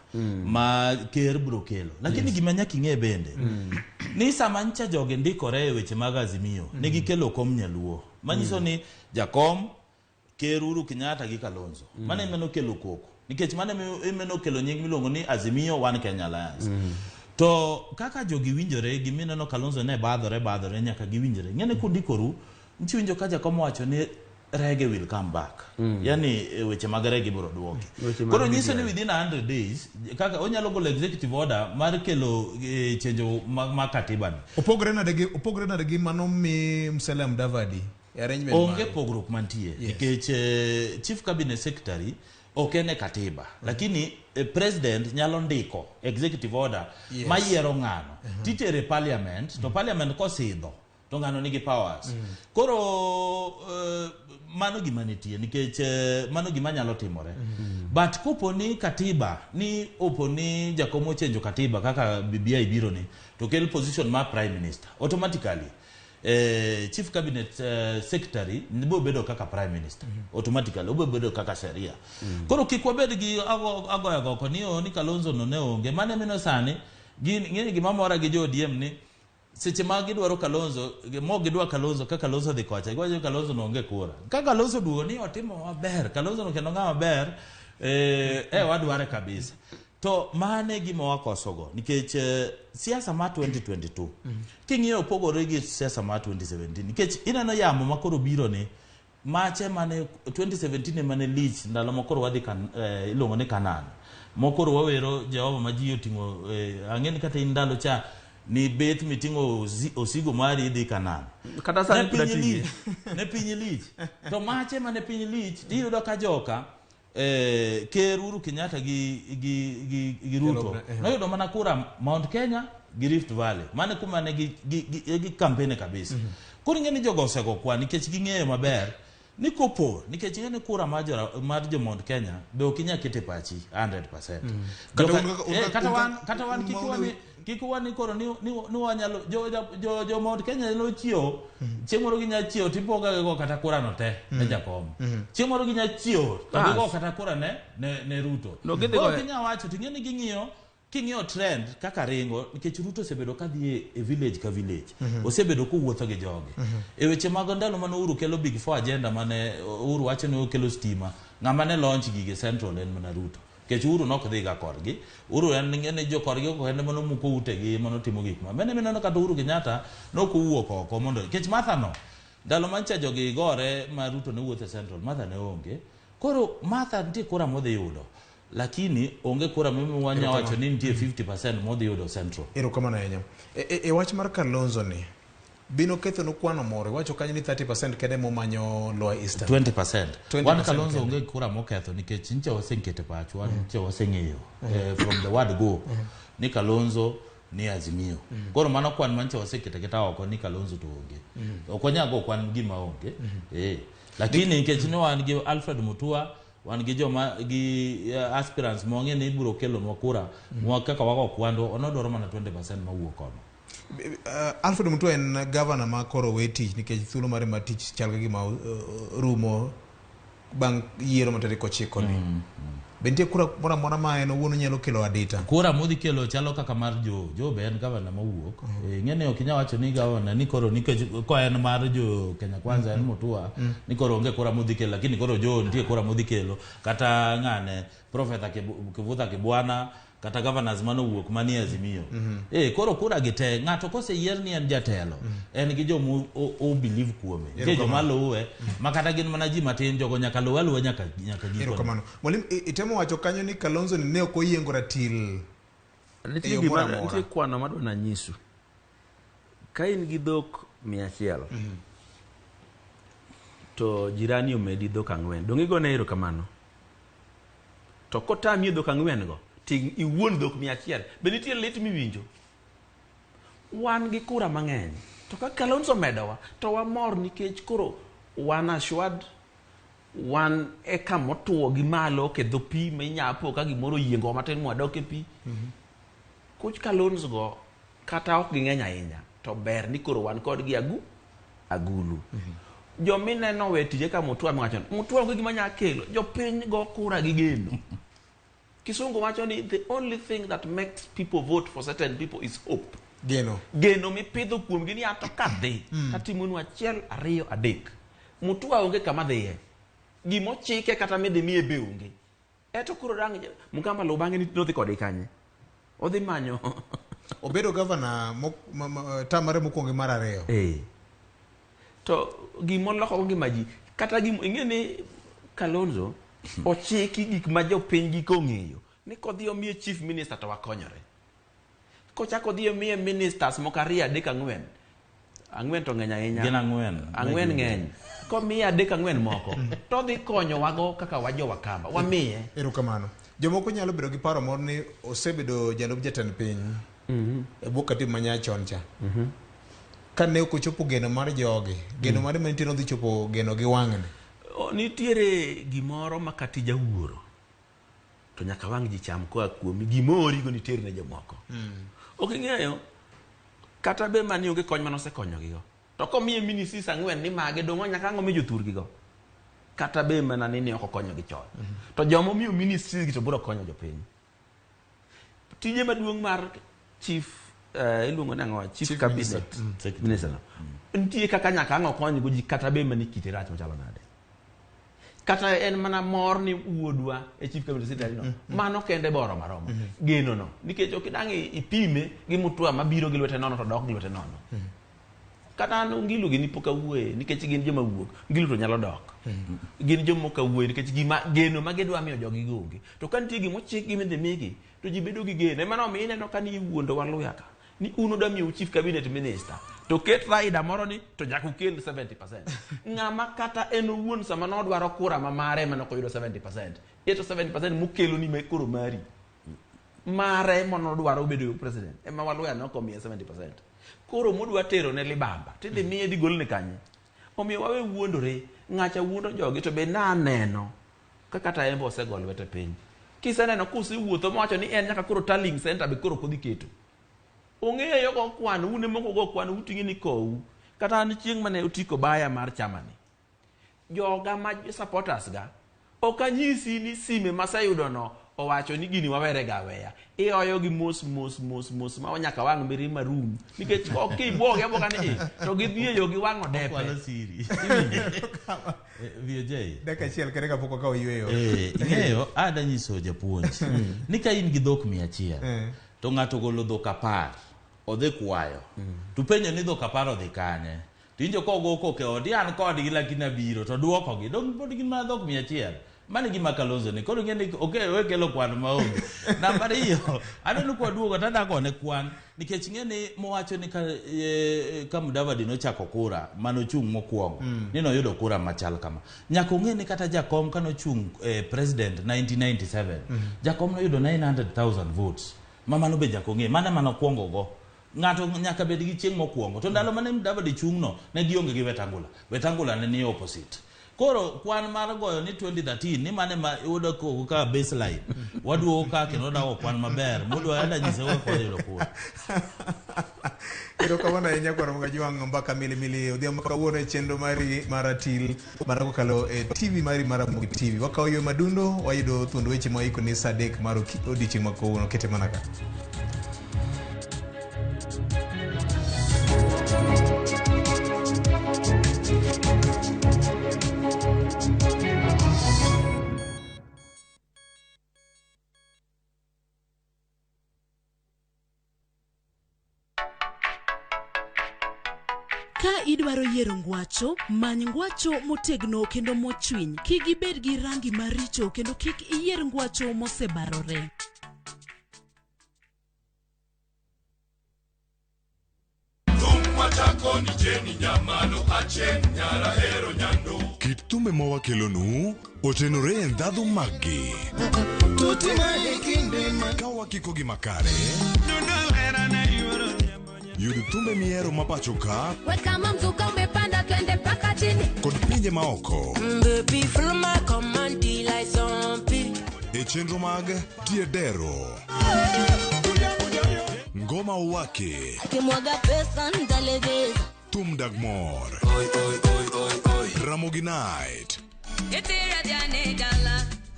ma ker biro kelo. Lakini gima nyaka ing'e bende ni sama ncha jogi ndikore e weche mag Azimio ne gikelo kom nyaluo manyiso ni Jakom, Ker Uhuru Kenyatta gi Kalonzo. Mano ema nokelo koko nikech mano ema nokelo nying miluongo ni Azimio One Kenya Alliance. To kaka jogi winjore gimineno Kalonzo ne badhore nyaka giwinjore. Ng'ene kundikoru nitie winjo ka Jakom owacho ni Rege will come back. Yani weche mag Rege ibiro duoki. Koro nyiso ni within 100 days kaka onyalo golo executive order mar kelo chenjo mag katiba ni. Opogre nade gi mano mi Musalia Mudavadi e arrangement Onge pogruok mantie nikech chief cabinet secretary ok en e katiba lakini president nyalo ndiko executive order mayiero ng'ano titere parliament to parliament kosidho to ng'ano nigi powers. Koro mano gima nitie nikech mano gima nyalo timore. But kopo ni katiba ni opo ni Jakom ochenjo katiba kaka BBI biro ni to kel position mar prime minister automatically chief cabinet secretary biro bedo kaka prime minister automatically obiro bedo kaka sheria. Koro kik wabed gi agoya goko ni Kalonzo no ne onge mane mino sani gin ng'eni gima mora gi jo ODM ni seche ma gidwaro Kalonzo mo gidwa Kalonzo ka Kalonzo dhi kocha giwacho ni Kalonzo no onge kura ka Kalonzo duogo ni otimo maber Kalonzo no kendo ng'ama ber wadware kabisa. To mane gima wakosogo nikech siasa mar 2022 king'iyo opogore gi siasa mar 2017 nikech ineno yamo ma koro biro ni mache mane 2017 mane lich ndalo ma koro wadhi iluongo ni Canaan mokoro wawero Jehova ma ji oting'o ang'e ni kata in ndalo cha ni bet miting'o osigo mari idhi Canaan kata sani ne piny lich to mache mane piny lich tiyudo ka joka Ker Uhuru Kenyatta gi Ruto noyudo mana kura Mount Kenya gi Rift Valley mane kuma ne gi campaign kabisa. Koro ing'e ni jogo osego kwa nikech ging'eyo maber ni kopo nikech ing'e ni kura mar jo Mount Kenya be ok inyal keto e pachi 100%. Kata wan kik wan koro ni wanyalo jo Mount Kenya nyalo chiewo chieng' moro ginyalo chiewo tipoga gigo kata kura no te ne Jakom. Chieng' moro ginyalo chiewo to gigo kata kura ne Ruto. Koro kinya wacho ting'e ni ging'iyo king'iyo trend kaka ringo nikech Ruto osebedo ka dhi e village ka village. Osebedo kowuotho gi jogi. E weche mag ndalo mane Uhuru kelo Big Four agenda mane Uhuru wacho ni okelo stima ng'ama ne launch gige Central en mana Ruto. Nikech Uhuru nok dhi ga korgi. Uhuru en ng'e jo korgi ok en mano muko utegi mano timo gik ma. Mene mineno kata Uhuru Kenyatta nok owuok oko mondo nikech Martha no ndalo mancha jogi gore ma Ruto ne wuotho e Central Martha ne onge. Koro Martha nitie kura modhi yudo. Lakini onge kura mimiwanya wacho ni nitie 50% modhi yudo Central. Erokamano ahinya. E wach mar Kalonzo ni bino ketho no kwano moro iwacho kanyo ni 30% kende momanyo Lower Eastern. 20%. Wan Kalonzo onge kura moketho nikech nche wasekete pachwa, nche waseng'eyo from the word go ni Kalonzo ni Azimio. Koro mano kwan mancha waseketo aketa oko ni Kalonzo to onge. Ok wanyal go kwan gima onge. Lakini nikech ni wan gi Alfred Mutua, wan gi joma gi aspirants mong'e ni ibiro kelonwa kura mwa kaka wago kwando onodwaro mana 20% mawuok kono. Alfred Mutua en gavana ma koro we tich nikech thuolo mare mar tich chal ka gima rumo bang' yiero ma tarik 9 ni. Be nitie kura moro amora ma en owuon onyalo kelo adita? Kura modhi kelo chalo kaka mar Joe. Joe be en gavana mowuok. Ing'e ni ok inyal wacho ni gavana ni koro nikech ko en mar jo Kenya Kwanza en Mutua ni koro onge kura modhi kelo, lakini koro Joe nitie kura modhi kelo, kata ng'ane Professor Kivutha Kibwana, kata governors manowuok manie Azimio. Koro kura gi te ng'ato koseyier ni en jatelo, en gi joma o believe kuome. Nitie joma luwe, ma kata gin mana ji matin, jogo nyaka luwe aluwa nyaka gikone. Erokamano. Mwalimu, itemo wacho kanyo ni Kalonzo ni ne ok oyiengo ratil Nitie e yo gima- moro amora. nitie kwano madwa nanyisu. Ka in gi dhok 100, to jirani omedi dhok 4, dong' igone erokamano. To kotami e dhok 4 go, ting' iwuon dhok 100, be nitie lit miwinjo? Wan gi kura mang'eny. To ka Kalonzo omedowa, to wamor nikech koro wan assured, wan e kamotuo gi malo, ok e dho pi ma inya po ka gimoro oyiengowa matin mwadok e pi. Kuch Kalonzo go kata ok ging'eny ahinya, to ber ni koro wan kodgi agulu. Jomineno we tije ka Mutua miwacho ni, Mutua onge gima nya kelo, jopiny go kura gi geno. Kisungu wacho ni the only thing that makes people vote for certain people is hope. Geno. Geno mipidho kuomgi ni ato kadhi, tatimonu 1, 2, 3. Mutua onge kama dhiye. Gimochike kata midhi miye be onge. Eto koro dang' Mukamba luw bang'e ni nodhi kode kanye? Odhi manyo. Obedo gavana term mare mokwongo gi mar 2. To gimoloko go ngima ji, kata ing'e ni Kalonzo ochiki gik ma jopiny giko ong'eyo ni kodhi omiye chief minister to wakonyore. Kochako odhi omiye ministers moko 2, 3, 4. 4 to ng'eny ahinya. Gin 4. 4 ng'eny. Komiye 3, 4 moko, to odhi konyowago kaka wajo Wakamba. Wamiye. Erokamano. Jomoko nyalo bedo gi paro moro ni osebedo jalup jatend piny e bwo katiba manyachon cha. Ka ne ok ochopo geno mar jogi, geno mare mantie nodhi chopo geno gi wang'ni. Nitiere gimoro ma kata ijawuoro to nyaka wang' ji cham koa kuomi, gima oorigo niter ne jomoko. Ok ing'eyo kata be mani onge kony mane osekonyogigo. To komiye ministries 4 ni mage, dong' nyaka ang' omi jothurgigo. Kata be mana ni ne ok okonyogi chon. To joma omiyo ministries gi to biro konyo jopiny. Tije maduong' mar chief, iluongo ni ang'o? Chief Chief cabinet. Minister. Minister no. Nitie kaka nyaka ang' okonygo ji kata be mani kite rach machalo nade. Kata en mana mor ni wuodwa e chief cabinet secretary no. Mano kende boro maromo. Geno no. Nikech ok idang' ipime gi Mutua mabiro gi lwete nono to dok gi lwete nono. Kata an Ngilu gini pok awuoye nikech gin joma wuok. Ngilu to nyalo dok. Gin joma ok awuoye nikech gima geno ma gidwa miyo jogi go onge. To ka nitie gima ochik gi midhi migi, to ji bedo gi geno. Ema nomiyo ineno ka ni iwuondo Waluya ka. Ni un udwa miyo chief cabinet minister. To ket rider moro ni to nyaka ukel 70%. Ng'ama kata en owuon sama nodwaro kura ma mare ema nok oyudo 70%. Eto 70% mokelo ni me koro mari. Mare monodwaro bedo president. Ema Waluya nok omiye 70%. Koro modwa tero ne libamba, tidhi miye dhi golne kanye. Omiyo wawe wuondore, ng'acha wuondo jogi to be naneno ka kata en be osego lwete piny. Kiseneno kusewuotho mowacho ni en nyaka koro tallying center be koro kodhi keto. Ong'eyo go kwan, un ema ok ugo kwan, uting'e ni kou. Kata an chieng' mane otiko baya mar chamani. Joga ma supporters ga, ok anyisi ni sime maseyudo no owacho ni gini wawere ga aweya. Ioyo gi mos mos mos mos ma nyaka wang' mirima rum. Nikech ok ibwoge abwoga ni to gidhi e yo gi wang'o depe. Okwalo siri. VJ. Dakika achiel kende kapok wakawo yweyo. Ing'eyo, ada nyiso japuonj ni ka in gi dhok 100, to ng'ato ogolo dhok 10, odhi kwayo. To penjo ni dhok 10 odhi kanye? To injo kogo koko e ot, an kodgi lakini abiro, to duokogi. Dong' pod gin mana dhok 100. Mano e gima Kalonzo ni. Koro ing'e ni ok we kelo kwan maonge. Namba 2, aneno kwa duogo to adwa gone kwan. Nikech ing'e ni mowacho ni ka Mudavadi nochako kura, manochung' mokwongo, ni noyudo kura machal kama. Nyaka ong'e ni kata Jakom kanochung' president 1997, Jakom noyudo 900,000 votes. Ma mano be nyaka ong'e. Mano ema nokwongo go. Ng'ato nyaka bed gi chieng' mokwongo. To ndalo mane Mudavadi chung' no, ne gionge gi Wetangula. Wetangula ne nie opposite. Koro kwan mar goyo ni 2013 ni mane ma yudo koko ka baseline. Waduogo ka kendo wadago kwan maber. Mudwa ada nyise kaka wadhi yudo kura. Erokamano ahinya kwar Mgajwang' mbaka milimili odhiambo kawuono e chenro mari mar atil mana kokalo e TV mari mar Ramogi TV. Wakawo yo madundo wayudo thuond weche mwaiko ni saa adek mar odiochieng' ma kawuono kete mana ka. Ka idwaro yiero ngwacho, many ngwacho motegno kendo mochwiny. Kik ibed gi rangi maricho kendo kik iyier ngwacho mosebarore. Kit thumbe ma wakelonu otenore e ndhadhu maggi. Ka wakikogi makare, yud thumbe mihero ma pacho ka Kama mzuka umepanda twende mpaka chini. kod pinje maoko Baby, follow my command like zombie. e chenro mag Tiedero. Ngoma Uwake, Kimwaga pesa nitalegeza. Thum Dag Mor, Ramogi Night.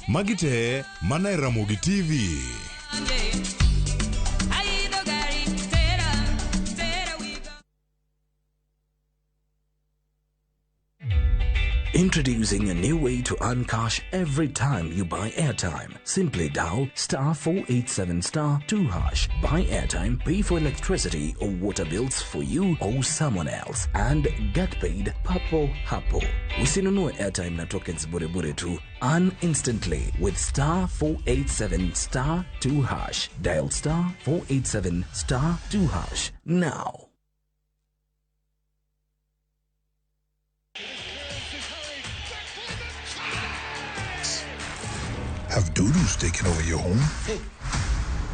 Magi te mana e Ramogi TV. Introducing a new way to earn cash every time you buy airtime. Simply dial star 487 star 2 hash. Buy airtime, pay for electricity or water bills for you or someone else, and get paid papo hapo. Usinunue airtime na tokens bure bure tu. Earn instantly with star 487 star 2 hash. Dial star 487 star 2 hash now. Have dudus taken over your home?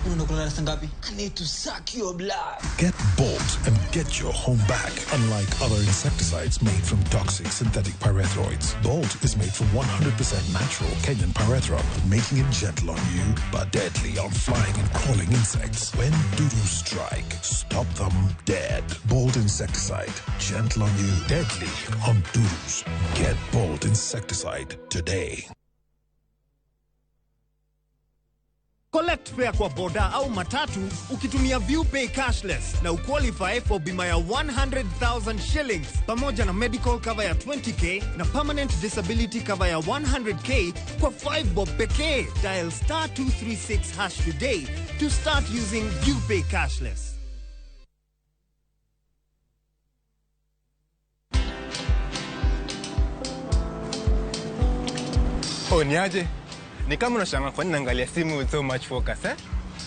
I need to suck your blood. Get Bolt and get your home back. Unlike other insecticides made from toxic synthetic pyrethroids, Bolt is made from 100% natural Kenyan pyrethrum, making it gentle on you but deadly on flying and crawling insects. When dudus strike, stop them dead. Bolt insecticide, gentle on you, deadly on dudus. Get Bolt insecticide today. Collect fare kwa boda au matatu ukitumia ViewPay cashless na uqualify for bima ya 100,000 shillings pamoja na medical cover ya 20k na permanent disability cover ya 100k kwa 5 bob pekee. Dial star 236 hash today to start using ViewPay cashless. Oh, niaje? Ni kama unashangaa kwa nini naangalia simu with so much focus, eh?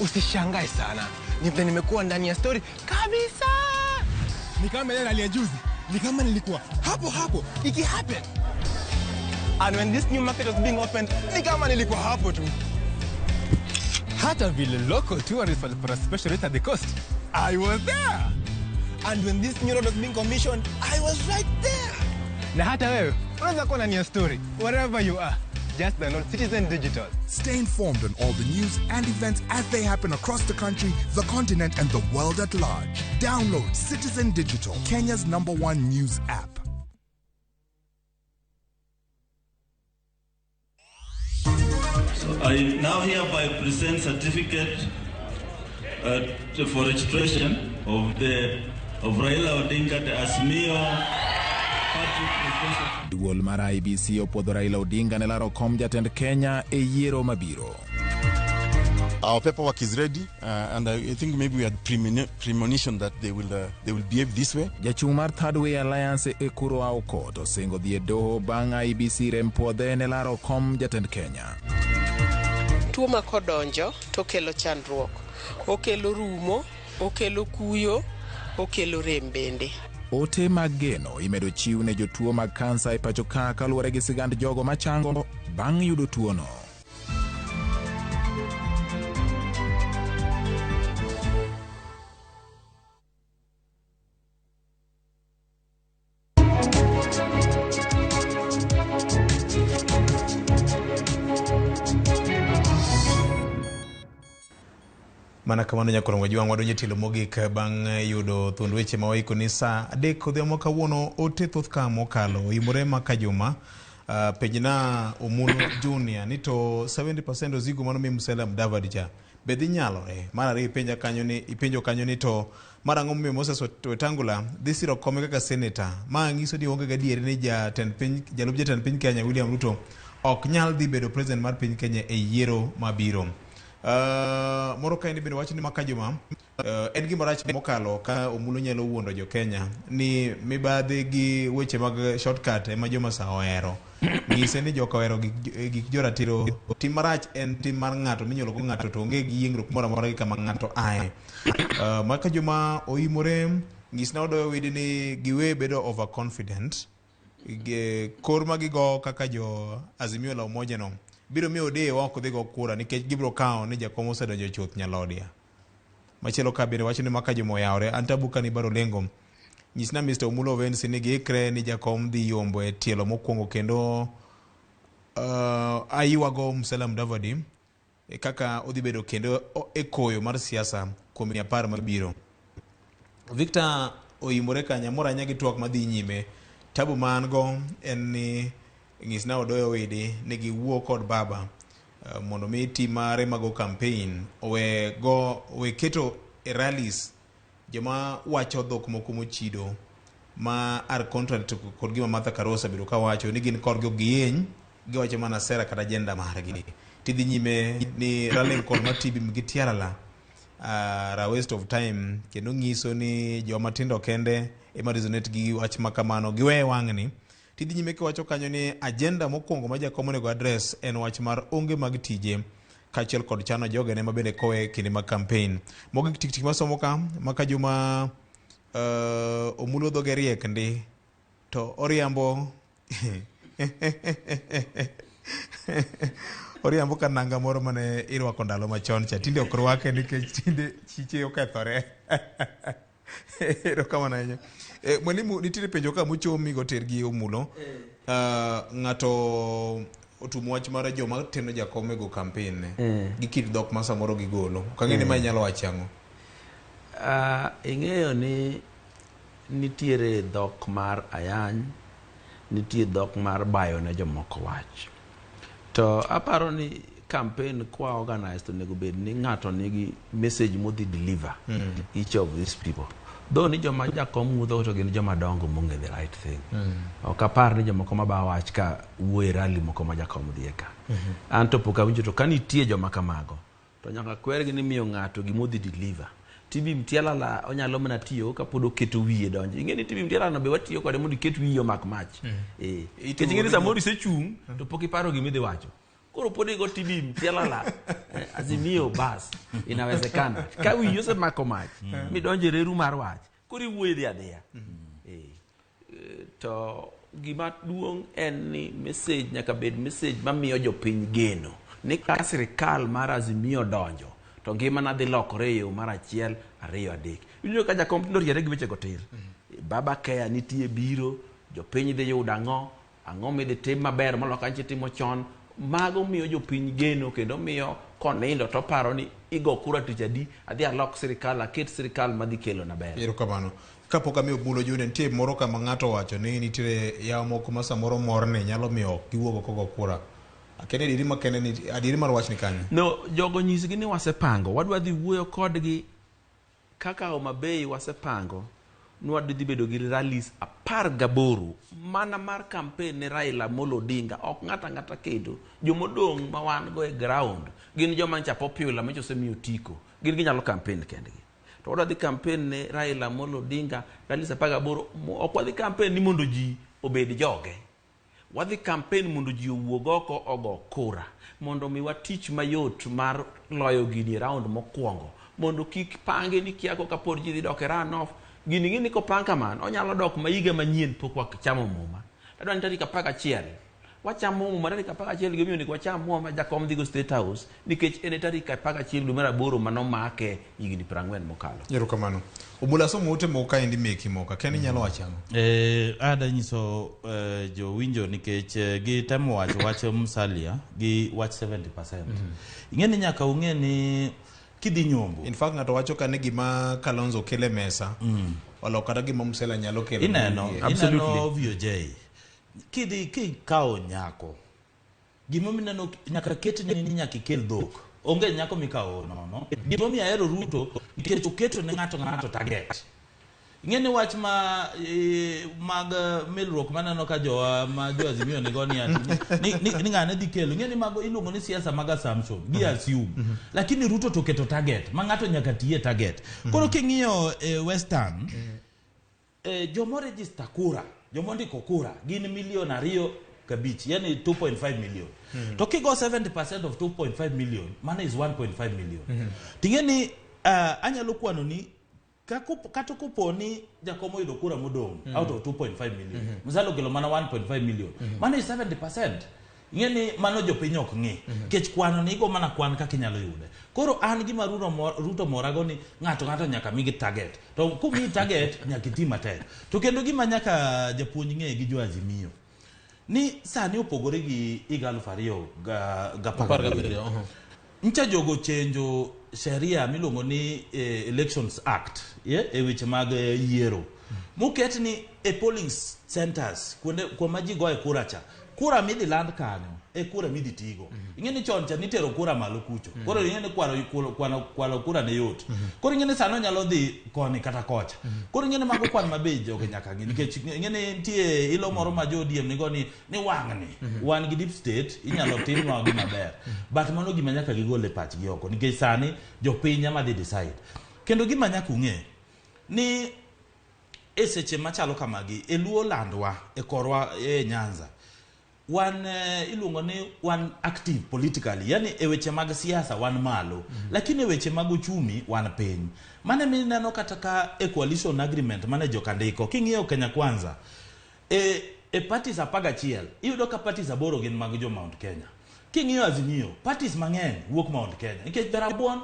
Usishangae sana. Ni vile nimekuwa ndani ya story kabisa. Ni kama ile hali ya juzi. Ni kama nilikuwa hapo hapo iki happen. And when this new market was being opened, ni kama nilikuwa hapo tu. Hata vile local tourists walipata special rate at the coast, I was there. And when this new road was being commissioned, I was right there. Na hata wewe unaweza kuwa ndani ya story wherever you are. Just download Citizen Digital. Stay informed on all the news and events as they happen across the country, the continent, and the world at large. Download Citizen Digital, Kenya's #1 news app. So I now hereby present certificate for registration of Raila Odinga, the Azimio Party Presidential. Duol mar IEBC opuodho Raila Odinga ne laro kom jatend Kenya e yiero mabiro. Our paperwork is ready, and I think maybe we had premonition that they will behave this way. Jachung' mar Third Way Alliance e Ekuru Aukot osingo dhi e doho bang' IEBC rem puodhe ne laro kom jatend Kenya. Tuo ma kodonjo to kelo chandruok, okelo rumo, okelo kuyo, okelo rem bende. Ote mag geno imedo chiw ne jotuo mag kansa e pacho ka kaluwore gi sigand jogo machango bang' yudo tuono. Mana kamano nyakorongo jwang' wadonjo e tielo mogik bang' yudo thuond weche ma waiko ni saa 3 odhiambo kawuono ote thoth ka mokalo oimore ma ka juma. Penjna Omulo Junior ni to 70% ozigo mano mi Musalia Mudavadi cha be dhi nyalore? Mar ariyo ipenja kanyo ni ipenjo kanyo ni to mar ang'o momiyo Moses Wetangula dhi siro kome kaka seneta? Ma nyiso ni onge gadieri ni jatend piny jalup jatend piny Kenya William Ruto ok nyal dhi bedo president mar piny Kenya e yiero mabiro. Moro kaendi bende wacho ni maka juma en gima rach mokalo ka Omulo nyalo wuondo jo Kenya ni mibadhi gi weche mag shortcut ema joma sa ohero. Nyise ni joka ohero gik joratiro. Tim marach en tim mar ng'ato minyuolo go ng'ato to onge gi yiengruok moro amora gi kama ng'ato ae. Maka juma oimore nyisna odoyo widi ni giwe bedo overconfident. Kor ma gigo kaka jo Azimio la Umoja no biro miyo odewa ok dhi go kura nikech gibiro kawo ni jakom osedonjo chuth nyalodia. Machielo ka bende wacho ni maka juma oyawre an tabu ka ni baro lengo. Nyisna Mr. Omulo Ovensi ni giikre ni jakom dhi yombo e tielo mokwongo kendo aywago Musalia Mudavadi kaka odhi bedo kendo e koyo mar siasa kuom higni 10 mabiro. Victor oimore kanya mor ahinya gi twak madhi nyime. Tabu ma an go en ni nyisna odoyo widi ni giwuo kod baba mondo mi tim mare mago campaign owe keto e rallies joma wacho dhok moko mochido ma are contrary to kod gima Martha Karua osebedo kawacho ni gin korgi ok giyeny, giwacho mana sera kata agenda margi. Tidhi nyime ni rallying kod Matibi gi Tiarala are a waste of time kendo nyiso ni joma tindo kende ema resonate gi wach ma kamano giweye wang'ni. Tidhi nyime kiwacho kanyo ni agenda mokwongo ma jakom onego address en wach mar onge mag tije kaachiel kod chano jogene ma bende kowe kinde mag campaign. Mogik tik tik masomo ka maka juma Omulo dhoge riek ndi to oriambo oriambo ka nanga moro mane irwako ndalo machon cha tinde ok rwake nikech tinde chiche okethore. Erokamano ahinya. Mwalimu nitiere penjo ka mochomi go ter gi Omulo. Ng'ato otumo wach mar joma teno jakom e go campaign ne gi kit dhok ma samoro gigolo. Ok ang'e ni ma inyalo wacho ang'o. Ing'eyo ni nitiere dhok mar ayany, nitie dhok mar bayo ne jomoko wach. To aparo ni campaign kwa organized onego bed ni ng'ato nigi message modhi deliver each of these people. Though ni joma jakom ng'udho to gin joma dongo mong'e the right thing. Ok apar ni jomoko maba wach ka wuoyo e rally moko ma jakom dhiye ka. An to pok awinjo to ka nitie joma kamago to nyaka kwergi ni miyo ng'ato gimodhi deliver. Tibi Mtialala onyalo mana tiyo kapod oketo wiye donjo. Ing'e ni Tibi Mtialala be watiyo kode mondo iket wiyi omak mach. Nikech ing'e ni samoro isechung' to pok iparo gima idhi wacho. Koro pod igo Tibi Mtialala Azimio bas inawezekana. Ka wiyi osemako mach midonjo e reru mar wach koro iwuoyo idhi adhiya. To gima duong' en ni message nyaka bed message mamiyo jopiny geno ni ka sirikal mar Azimio donjo to ngimana dhi lokore e yo mar 1, 2, 3. Iwinjo ka jakom tindo oriere gi wechego tir. Baba Care nitie biro, jopiny dhi yudo ang'o, ang'o midhi tim maber moloyo kaka nitimo chon. Mago miyo jopiny geno kendo miyo konindo to paro ni igo kura tich adi, adhi alok sirikal, aket sirikal madhi kelo na ber. Erokamano. Kapok amiyo Omulo Junior, nitie moro kama ng'ato owacho ni nitiere yawo moko ma samoro morni nyalo miyo ok giwuog oko go kura. Akene adieri makende ni adieri mar wach ni kanyo. No, jogo nyisgi ni wasepango, wadwa dhi wuoyo kodgi kaka Homa Bay wasepango ni wadhi dhi bedo gi rallies 18 mana mar campaign ne Raila Amolo Odinga, ok ng'ato ang'ata kendo. Jomodong' ma wan go e ground gin joma ncha popular ma osemiyo otiko, gin ginyalo campaign kendgi. To wadwa dhi campaign ne Raila Amolo Odinga rallies 18, ok wadhi campaign ni mondo ji obed joge. Wadhi campaign mondo ji owuog oko ogo kura, mondo miwa tich mayot mar loyo gini e round mokwongo, mondo kik pange ni kia koka pod ji dhi dok e runoff. Gini ng'e ni kopang kamano, onyalo dok ma higa manyien pok wachamo muma. Adwa ni tarik 11, wachamo muma tarik 11 gimomiyo onego wacham muma ma jakom dhigo State House, nikech en e tarik 11 dwe mar 8 manomake higni 40 mokalo. Erokamano. Omulo asomo ote moko kaendi meki moko, akia ni inyalo wacho ang'o? Ada nyiso jowinjo nikech gitemo wacho wach Musalia gi wach 70%. Ing'e ni nyaka ung'e ni Kidhi nyombo. In fact ng'ato wacho ka ni gima Kalonzo kele mesa olok kata gima Musela nyalo kelo. Ineno, ineno VOJ. Kidhi kikawo nyako, gimomiyo ineno nyaka ketni ni nyaka ikel dhok. Onge nyako mikawo nono. Gimomiyo ahero Ruto nikech oketo ne ng'ato ng'ato target. Ing'e ni wach ma mag milruok maneno ka jowa ma jo Azimio nigo ni ati ni ng'ane dhi kelo. Ing'e ni mago iluongo ni siasa mag assumption, gi assume. Lakini Ruto to keto target ma ng'ato nyaka tiye target. Koro king'iyo Western, jomo register kura, jomo ndiko kura gin milion 2.5, yani 2.5 million. To kigo 70% of 2.5 million, mano is 1.5 million. Ting'e ni anyalo kwano ni kata kopo ni jakom oyudo kura modong' out of 2.5 million, Musalia okelo mana 1.5 million, mano is 70%. Ing'e ni mano jopiny ok ng'i nikech kwano ni igo mana kwan kaka inyalo yude. Koro an gima Ruto morago ni ng'ato ng'ato nyaka migi target, to komiyi target nyaka iti matek. To kendo gima nyaka japuonj ng'e gi jo Azimio ni sani opogore gi higa 2017. Ncha jogo chenjo sheria miluongo ni Elections Act, yeah? E weche mag yiero moket ni e polling centers, kuonde kuma ji goye kura cha, kura midhi land kanyo e kura midhi tigo. Ing'e ni chon cha nitero kura malo kucho, koro ing'e ni kwalo kura ne yot. Koro ing'e ni sani onyalo dhi koni kata kocha. Koro ing'e ni mago kwan mabe jogi nyaka ng'i, nikech ing'e ni nitie ilo moro ma jo ODM nigo ni wang'ni wan gi deep state, inyalo timnwa gima ber, but mano gima nyaka gigol e pachgi oko, nikech sani jopiny ema dhi decide. Kendo gima nyaka ung'e ni e seche machalo kamagi e luo landwa e korwa e Nyanza wan iluongo ni wan active politically, yani e weche mag siasa wan malo, lakini e weche mag uchumi wan piny. Mane mineno kata ka e coalition agreement mane jokandiko, king'iyo Kenya Kwanza e parties 11, iyudo ka parties aboro gin mag jo Mount Kenya. King'iyo Azimio, parties mang'eny wuok Mount Kenya, nikech Rabuon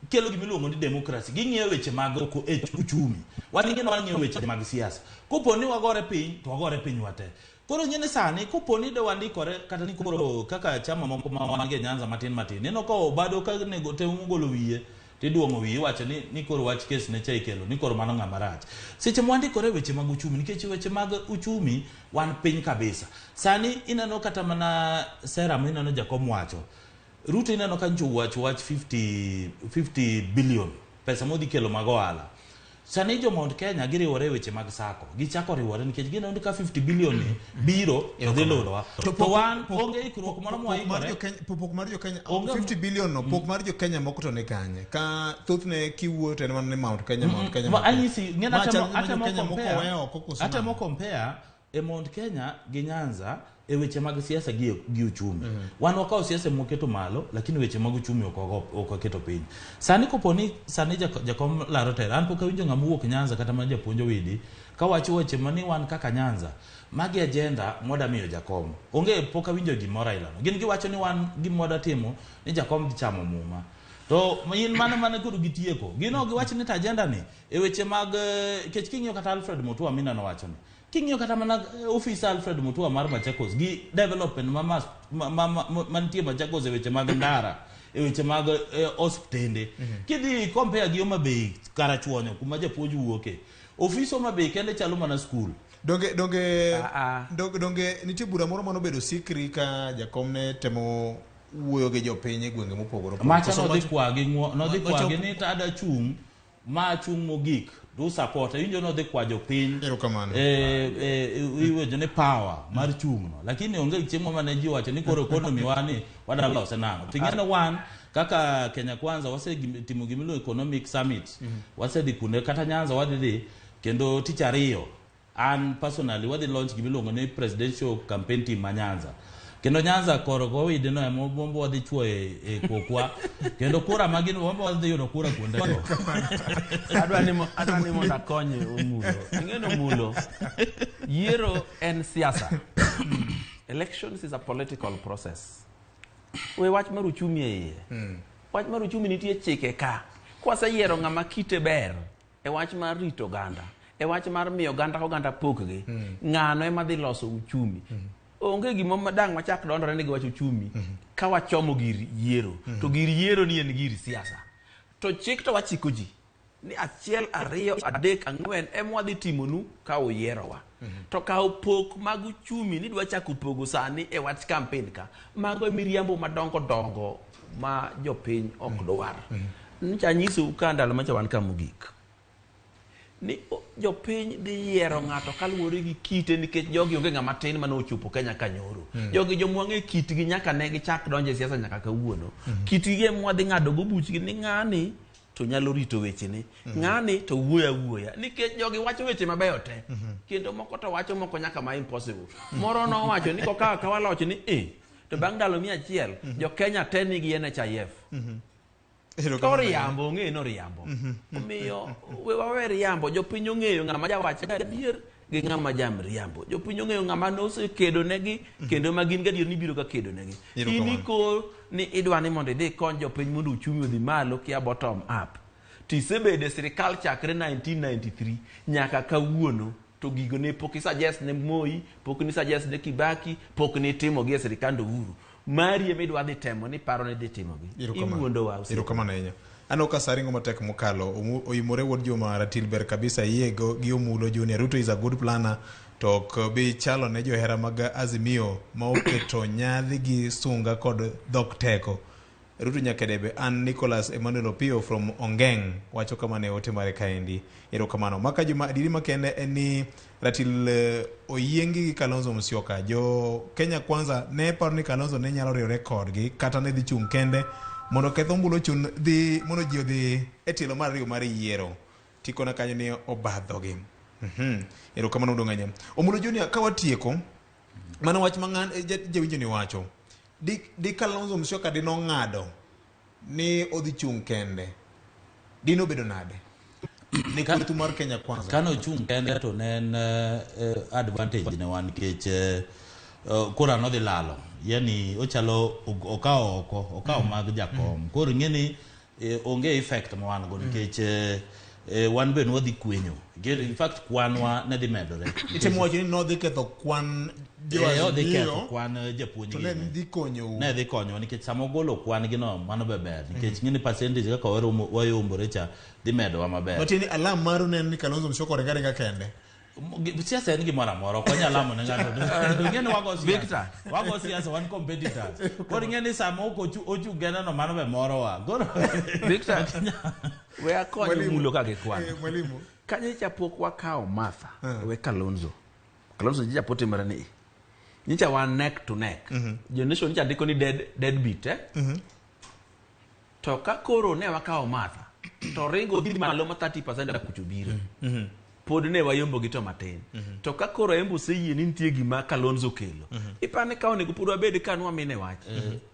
kelo gimiluongo ni democracy. Ging'iyo weche mag e uchumi, wan ing'e wang'iyo weche mag siasa. Kopo ni wagore piny to wagore piny wate. Koro ing'e ni sani kopo ni de wandikore kata ni koro kaka chama moko ma wan go e Nyanza matin matin, ineno ka Obado ka nego temo golo wiye tiduong'o wiye, iwacho ni koro wach kes ne cha ikelo ni koro mano ng'ama rach. Seche mwandikore weche mag uchumi, nikech weche mag uchumi wan piny kabisa. Sani ineno kata mana sera mineno jakom wacho, Ruto, ineno ka ncho wacho wach 50 billion pesa modhi kelo mag ohala. Sani jo Mount Kenya giriwore e weche mag sako, gichako riwore nikech gineno ni ka 50 billion ni biro to dhi ludowa, to wan onge ikruok moro mwaikore. Pok mar jo Kenya Onge 50 billion no, pok mar jo Kenya moko to ni kanye? Ka thothne kiwuoyo to en mana ni Mount Kenya, Mount Kenya, Ma Mount Kenya. anyisi ng'e Ma atemo chal gima jo atemo Kenya moko compare weyo oko koso atemo nang'o? compare e Mount Kenya gi Nyanza e weche mag siasa gi uchumi. Wan wakawo siasa moketo malo, lakini weche mag uchumi ok waketo piny. Sani kopo ni sani jakom laro telo, an pok awinjo ng'ama wuok Nyanza kata mana japuonj Owidi kawacho weche mani wan kaka Nyanza magi agenda mwada miyo jakom. Onge, pok awinjo gimoro ailano. Gin giwacho ni wan gima wada timo ni jakom dhi chamo muma. To in mana koro gitieko. Gin ok giwach ni to agenda ni e weche mag kech king'iyo kata Alfred Mutua mineno wacho ni king'iyo kata mana ofis Alfred Mutua mar Machakos gi development ma mantie Machakos e weche mag ndara, e weche mag osiptende, kidhi compare gi Homa Bay Karachuonyo kuma japuonj wuoke, ofis Homa Bay kende chalo mana skul. Donge nitie bura moro manobedo sikri ka jakom ne temo wuoyo gi jopiny e gwenge mopogore opogore? Macha Koso nodhi kwagi nodhi kwagi ni to ada chung' ma chung' mogik du support iwinjo nodhi kwa jopiny. Erokamano. Iwinjo ni power mar chung' no, lakini onge chiemo mane ji owacho ni koro economy wa ni wadwa lose nang'o. To ing'e ni wan kaka Kenya Kwanza wasetimo gimiluongo economic summit, wasedhi kuonde kata Nyanza wadhi dhi kendo tich ariyo. An personally wadhi launch gimiluongo ni presidential campaign team ma Nyanza, kendo Nyanza koro gowide no ema wombo wadhi chuoye e kokwa, kendo kura magin wombo wadhi yudo kura kuonde go. Adwa ni mondo akonye Omulo. Ing'e ni Omulo, yiero en siasa. Elections is a political process. We wach mar uchumi e iye. Wach mar uchumi nitie chike ka. Kwaseyiero ng'ama kite ber e wach mar rito oganda, e wach mar miyo oganda ka oganda pokgi, ng'ano ema dhi loso uchumi. Onge gima dang' wachak dondore ni gi wach uchumi ka wachomo gir yiero. To gir yiero ni en gir siasa. To chik to wachiko ji ni 1, 2, 3, 4 ema wadhi timonu ka uyierowa. To kawo pok mag uchumi ni dwa chako pogo sani e wach campaign ka, mago e miriambo madongo dongo ma jopiny ok dwar. Nyocha anyisou ka ndalo macha wan ka mogik ni jopiny dhi yiero ng'ato kaluwore gi kite, nikech jogi onge ng'ama tin mane ochopo Kenya ka nyoro. Jogi jomwang'e kitgi nyaka ne gichak donjo e siasa nyaka kawuono. Kitgi ema wadhi ng'ado go buchgi ni ng'ani to nyalo rito wechene, ng'ani to wuoyo awuoya, nikech jogi wacho weche mabeyo te, kendo moko to wacho moko nyaka ma impossible. Moro nowacho ni kokawo akawa loch ni to bang' ndalo 100 jo Kenya te nigi NHIF. To riambo, ong'eyo ni oriambo. Omiyo we wawe riambo, jopiny ong'eyo ng'ama jawach adier gi ng'ama jamriambo. Jopiny ong'eyo ng'ama nosekedo negi kendo ma gin gadier ni biro ka kedo negi. In iko ni idwa ni mondo idhi ikony jopiny mondo uchumi odhi malo kia bottom up. To isebedo e sirikal chakre 1993 nyaka kawuono, to gigo ne pok isuggest ne Moi, pok ni suggest ne Kibaki, pok ni timogi e sirikand Uhuru. Mari ema idwa dhi temo ni paro ni dhi timogi. Iwuondowa osiepa. Erokamano ahinya. Aneno ka sa ringo matek mokalo. Oimore wuod Juma Ratil ber kabisa yie gi Omulo Junior. Ruto is a good planner to ok bi chalo ne johera mag Azimio ma oketo nyadhi gi sunga kod dhok teko. Ruto nyaka debe. An Nicholas Emmanuel Opio from Ongeng wacho kama ne ote mare kaendi. Erokamano. Maka Juma, adieri makende en ni Ratil oyiengi gi Kalonzo Musyoka. Jo Kenya Kwanza ne paro ni Kalonzo ne nyalo riwore kodgi kata ne dhi chung' kende mondo keth ombulu ochun dhi mondo ji odhi e tielo mar ariyo mar yiero. Tikona kanyo ni obadhogi. Erokamano maduong' ahinya. Omulo Junior, ka watieko, mano wach ma jawinjo ni wacho. Di Kalonzo Musyoka di nong'ado ni odhi chung' kende, di nobedo nade? Ne kweth mar Kenya Kwanza. Kane ochung' kende to ne en advantage ne wan nikech kura nodhi lalo. Yani ochalo okawo oko, okawo mag jakom. Koro ing'e ni onge effect ma wan go nikech wan be nwadhi kwenyo. In fact kwanwa ne dhi medore. Itemo wacho ni nodhi ketho kwan odhi ketho kwan japuonj to ne dhi konyou. Ne dhi konyowa nikech sama ogolo kwan gi no mano be ber nikech ng'e ni percentage kaka wayombore cha dhi medowa maber. Matiende ni alam maru ne en ni Kalonzo Musyoka oringa ringa kende. Siasa en gimoro amora, ok wanyal lamo ne ng'ato. Ing'e ni wago siasa. Victor. Wago siasa, wan competitors. Koro ing'e ni sama ok ochung' kende no mano be morowa. Koro Victor, we akony mulo ka gikwano. Mwalimu. Kanyo pok wakawo Martha, we Kalonzo. Kalonzo nyicha po timore ni nyicha wan neck to neck. Jo Nation nyicha ndiko ni dead beat, eh? To ka koro ne wakawo Martha, to ringo dhi malo ma 30% kucho biro. Pod ne wayombo gi to matin. To ka koro Embu oseyie ni nitie gima Kalonzo kelo, ipani ka onego pod wabed ka nwamine wach.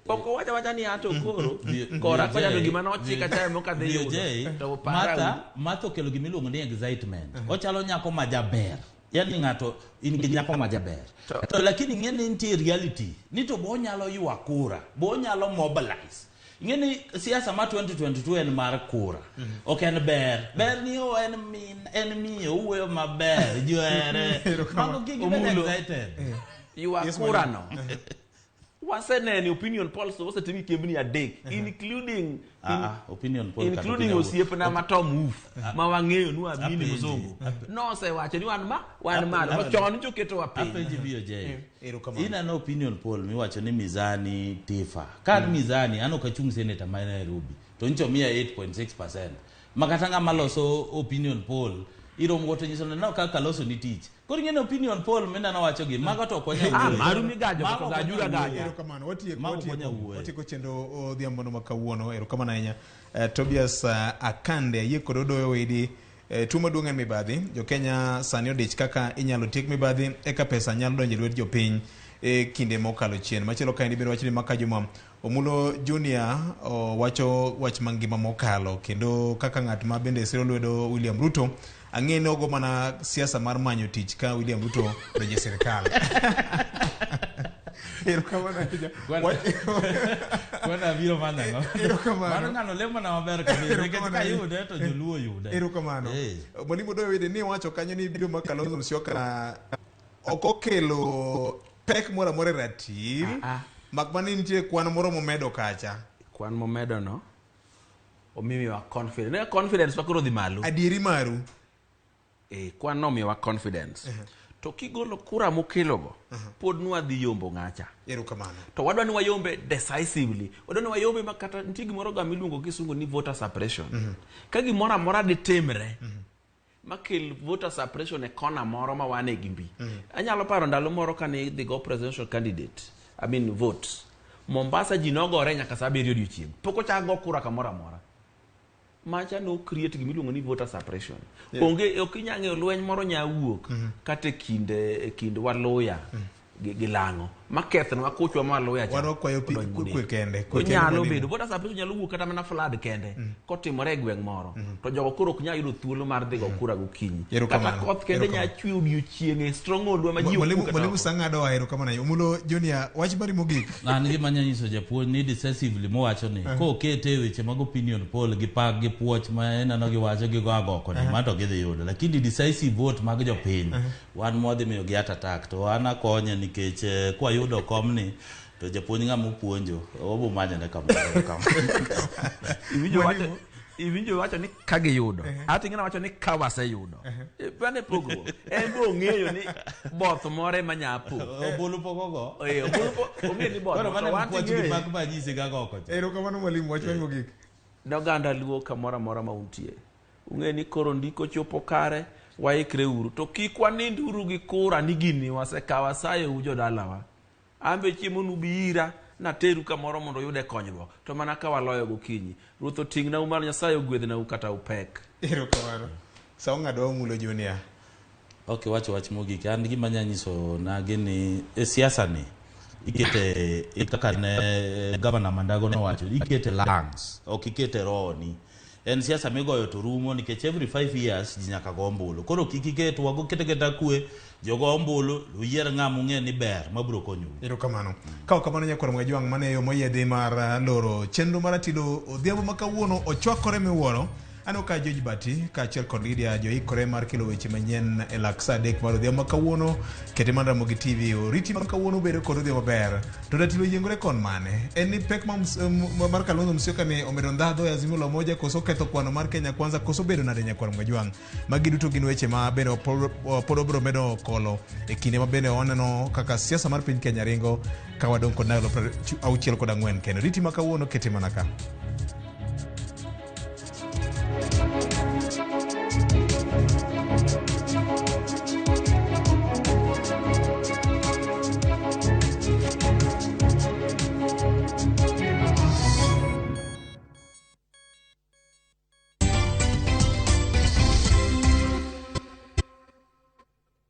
Ok owacho awacha ni ato koro kora kocha to gima nochika cha ema ok adhi yudo. To para Martha okelo gima iluongo ni excitement. Ochalo nyako ma jaber. Yani ng'ato in gi nyako ma jaber. To lakini ing'e ni nitie reality ni to bo onyalo ywa kura, bo onyalo mobilize. Ing'e ni siasa ma 2022 en mar kura. Ok en ber. Ber ni o en min, en miyo, owuoyo maber, ji ohere. Mago kik ibed excited. Ywa kura no. Waseneno opinion polls osetim gi kembni adek, including opinion poll including osiepna ma Tom Wolf ma wang'eyo ni wamini mzungu. Nosewacho ni wan ma wan malo chon nyoketo wa piny. Apenji BOJ. Ineno opinion poll miwacho ni Mizani Tifa. Ka an Mizani an ok achung' senator ma Nairobi to nyicho miya 8.6%. Makata ng'ama loso opinion poll iromo go to nyiso ni no kaka loso ni tich. Koro ing'e ni opinion poll mineno wacho gi mago to ok wanyal Ah, wuoyo. maru migajo Mago to ok gajura wanyal gaja. wuoyo. Erokamano, watieko, Mago ok watieko, wanyal wuoyo. watieko chenro odhiambo no ma kawuono. Erokamano ahinya. Tobias Akande, ayie kod Odoyo Widi. Tuo maduong' en mibadhi. Jo Kenya sani odich kaka inyalo tiek mibadhi eka pesa nyalo donjo e lwet jopiny e kinde mokalo chien. Machielo kaendi bende wacho ni Maka Juma Omulo Junior owacho wach mangima mokalo kendo kaka ng'at ma bende siro lwedo William Ruto, ang'e ni ogo mana siasa mar manyo tich ka William Ruto donjo e sirikal. Erokamano ahinya. Kwena biro manyo ang'o? Erokamano. Mano ng'ano lemona maber kabisa nikech Erokamano ka ahinya. yude to joluo yude. Erokamano. Mwalimu Odoyo Wede ni wacho kanyo ni biro ma Kalonzo Musyoka ok okelo pek moro amora e ratil, mak mana ni nitie kwan moro momedo kacha. Kwan momedo no Omiyowa confidence. Ne confidence wa koro dhi malo. Adieri maru. Kwan no omiyowa confidence. To kigolo kura mokelogo, pod nwadhi yombo ng'acha. Erokamano. To wadwa ni wayombe decisively. Wadwa ni wayombe ma kata nitie gimoro ga miluongo kisungu ni voter suppression. Ka gimoro amora ditimre, makel voter suppression e kona moro ma wan e gi mbi. Anyalo paro ndalo moro kane idhi go presidential candidate, I mean vote. Mombasa ji nogore nyaka saa 7 odiochieng'. Pok ochak go kura kamoro amora. Macha no create gimiluongo ni voter suppression. Onge ok inyal ng'eyo lweny moro nya wuok kata e kind Waluya gi Lang'o makethnwa kuchwa ma Waluya cha. Wan wakwayo pi odonj kwe kende. Kwe kende Onyalo mwalimu. bedo voter suppression nyalo wuok kata mana flood kende kotimore e gweng' moro to jogo koro ok nyal yudo thuolo mar dhi go kura gokinyi. Kata Erokamano. koth kende Erokamano. nya chwe odiochieng' e stronghold wa ma ji ok Mwalimu wuok kata mwalimu oko. sang'ado wa erokamano ahinya. Omulo Junior, wach mari mogik. An gima anya nyiso japuonj ni decisively mowacho ni kokete e weche mag opinion poll gi pak gi puoch ma ineno giwacho gigo agoko ni ma to gidhi yudo lakini decisive vote mag jopiny wan mwadhi miyo gi heart attack to an akonye nikech kwayudo komni to japuonj ng'ama opuonjo wabo manyone kamoro kama. Iwinjo wacho ni ka giyudo. Ato ing'e wacho ni ka waseyudo. Mano e pogruok. En be ong'eyo ni both moro ema nya po. Ombulu pok ogo. Ombulu pok ong'eyo ni both. Koro To mano wan puoch gi ting'eyo. pak manyisi ga goko cha. Erokamano mwalimu, wach mari mogik. Ne oganda Luo kamoro amora ma untie. Ung'e ni koro ndiko chopo kare, waikre uru. To kik wanind uru gi kura ni gini wasekawo asayou jodalawa. An be chiemo nubi ira, nateru kamoro mondo uyude konyruok. To mana ka waloyo gokinyi. Ruoth oting'nau malo, Nyasaye ogwedhnau kata upek. Erokamano. Sa ong'ado Omulo Junior. Ok, wacho wach mogik. An gima anya nyiso nagi ni e siasa ni ikete kaka ne gavana Mandago nowacho, ikete lungs, ok ikete rohoni. En siasa migoyo to rumo nikech every 5 years ji nyaka go ombulu. Koro kik iket wago kete keta kwe, jogo ombulu, uyier ng'ama ung'e ni ber mabiro konyou. Erokamano. Ka ok kamano nyakwar Mwajwang' mane yo moyiedhi mar loro chenro mar Atilo odhiambo ma kawuono ochwakore miwuoro. Aneno ka George Bati kaachiel kod Lydia joikore mar kelo weche manyien e lak saa 3 mar odhiambo ma kawuono. Kete mar Ramogi TV oriti ma kawuono bedo kod odhiambo maber. To Ratilo oyiengore kon mane? En ni pek mar Kalonzo Musyoka ni omedo ndhadho e Azimio la Umoja koso ketho kwano mar Kenya Kwanza koso bedo nade nyakwar Mwajwang'? Magi duto gin weche ma bende pod wabiro medo kolo e kinde ma bende waneno kaka siasa mar piny Kenya ringo ka wadong' kod ndalo 64 kendo. Riti ma kawuono kete mana ka.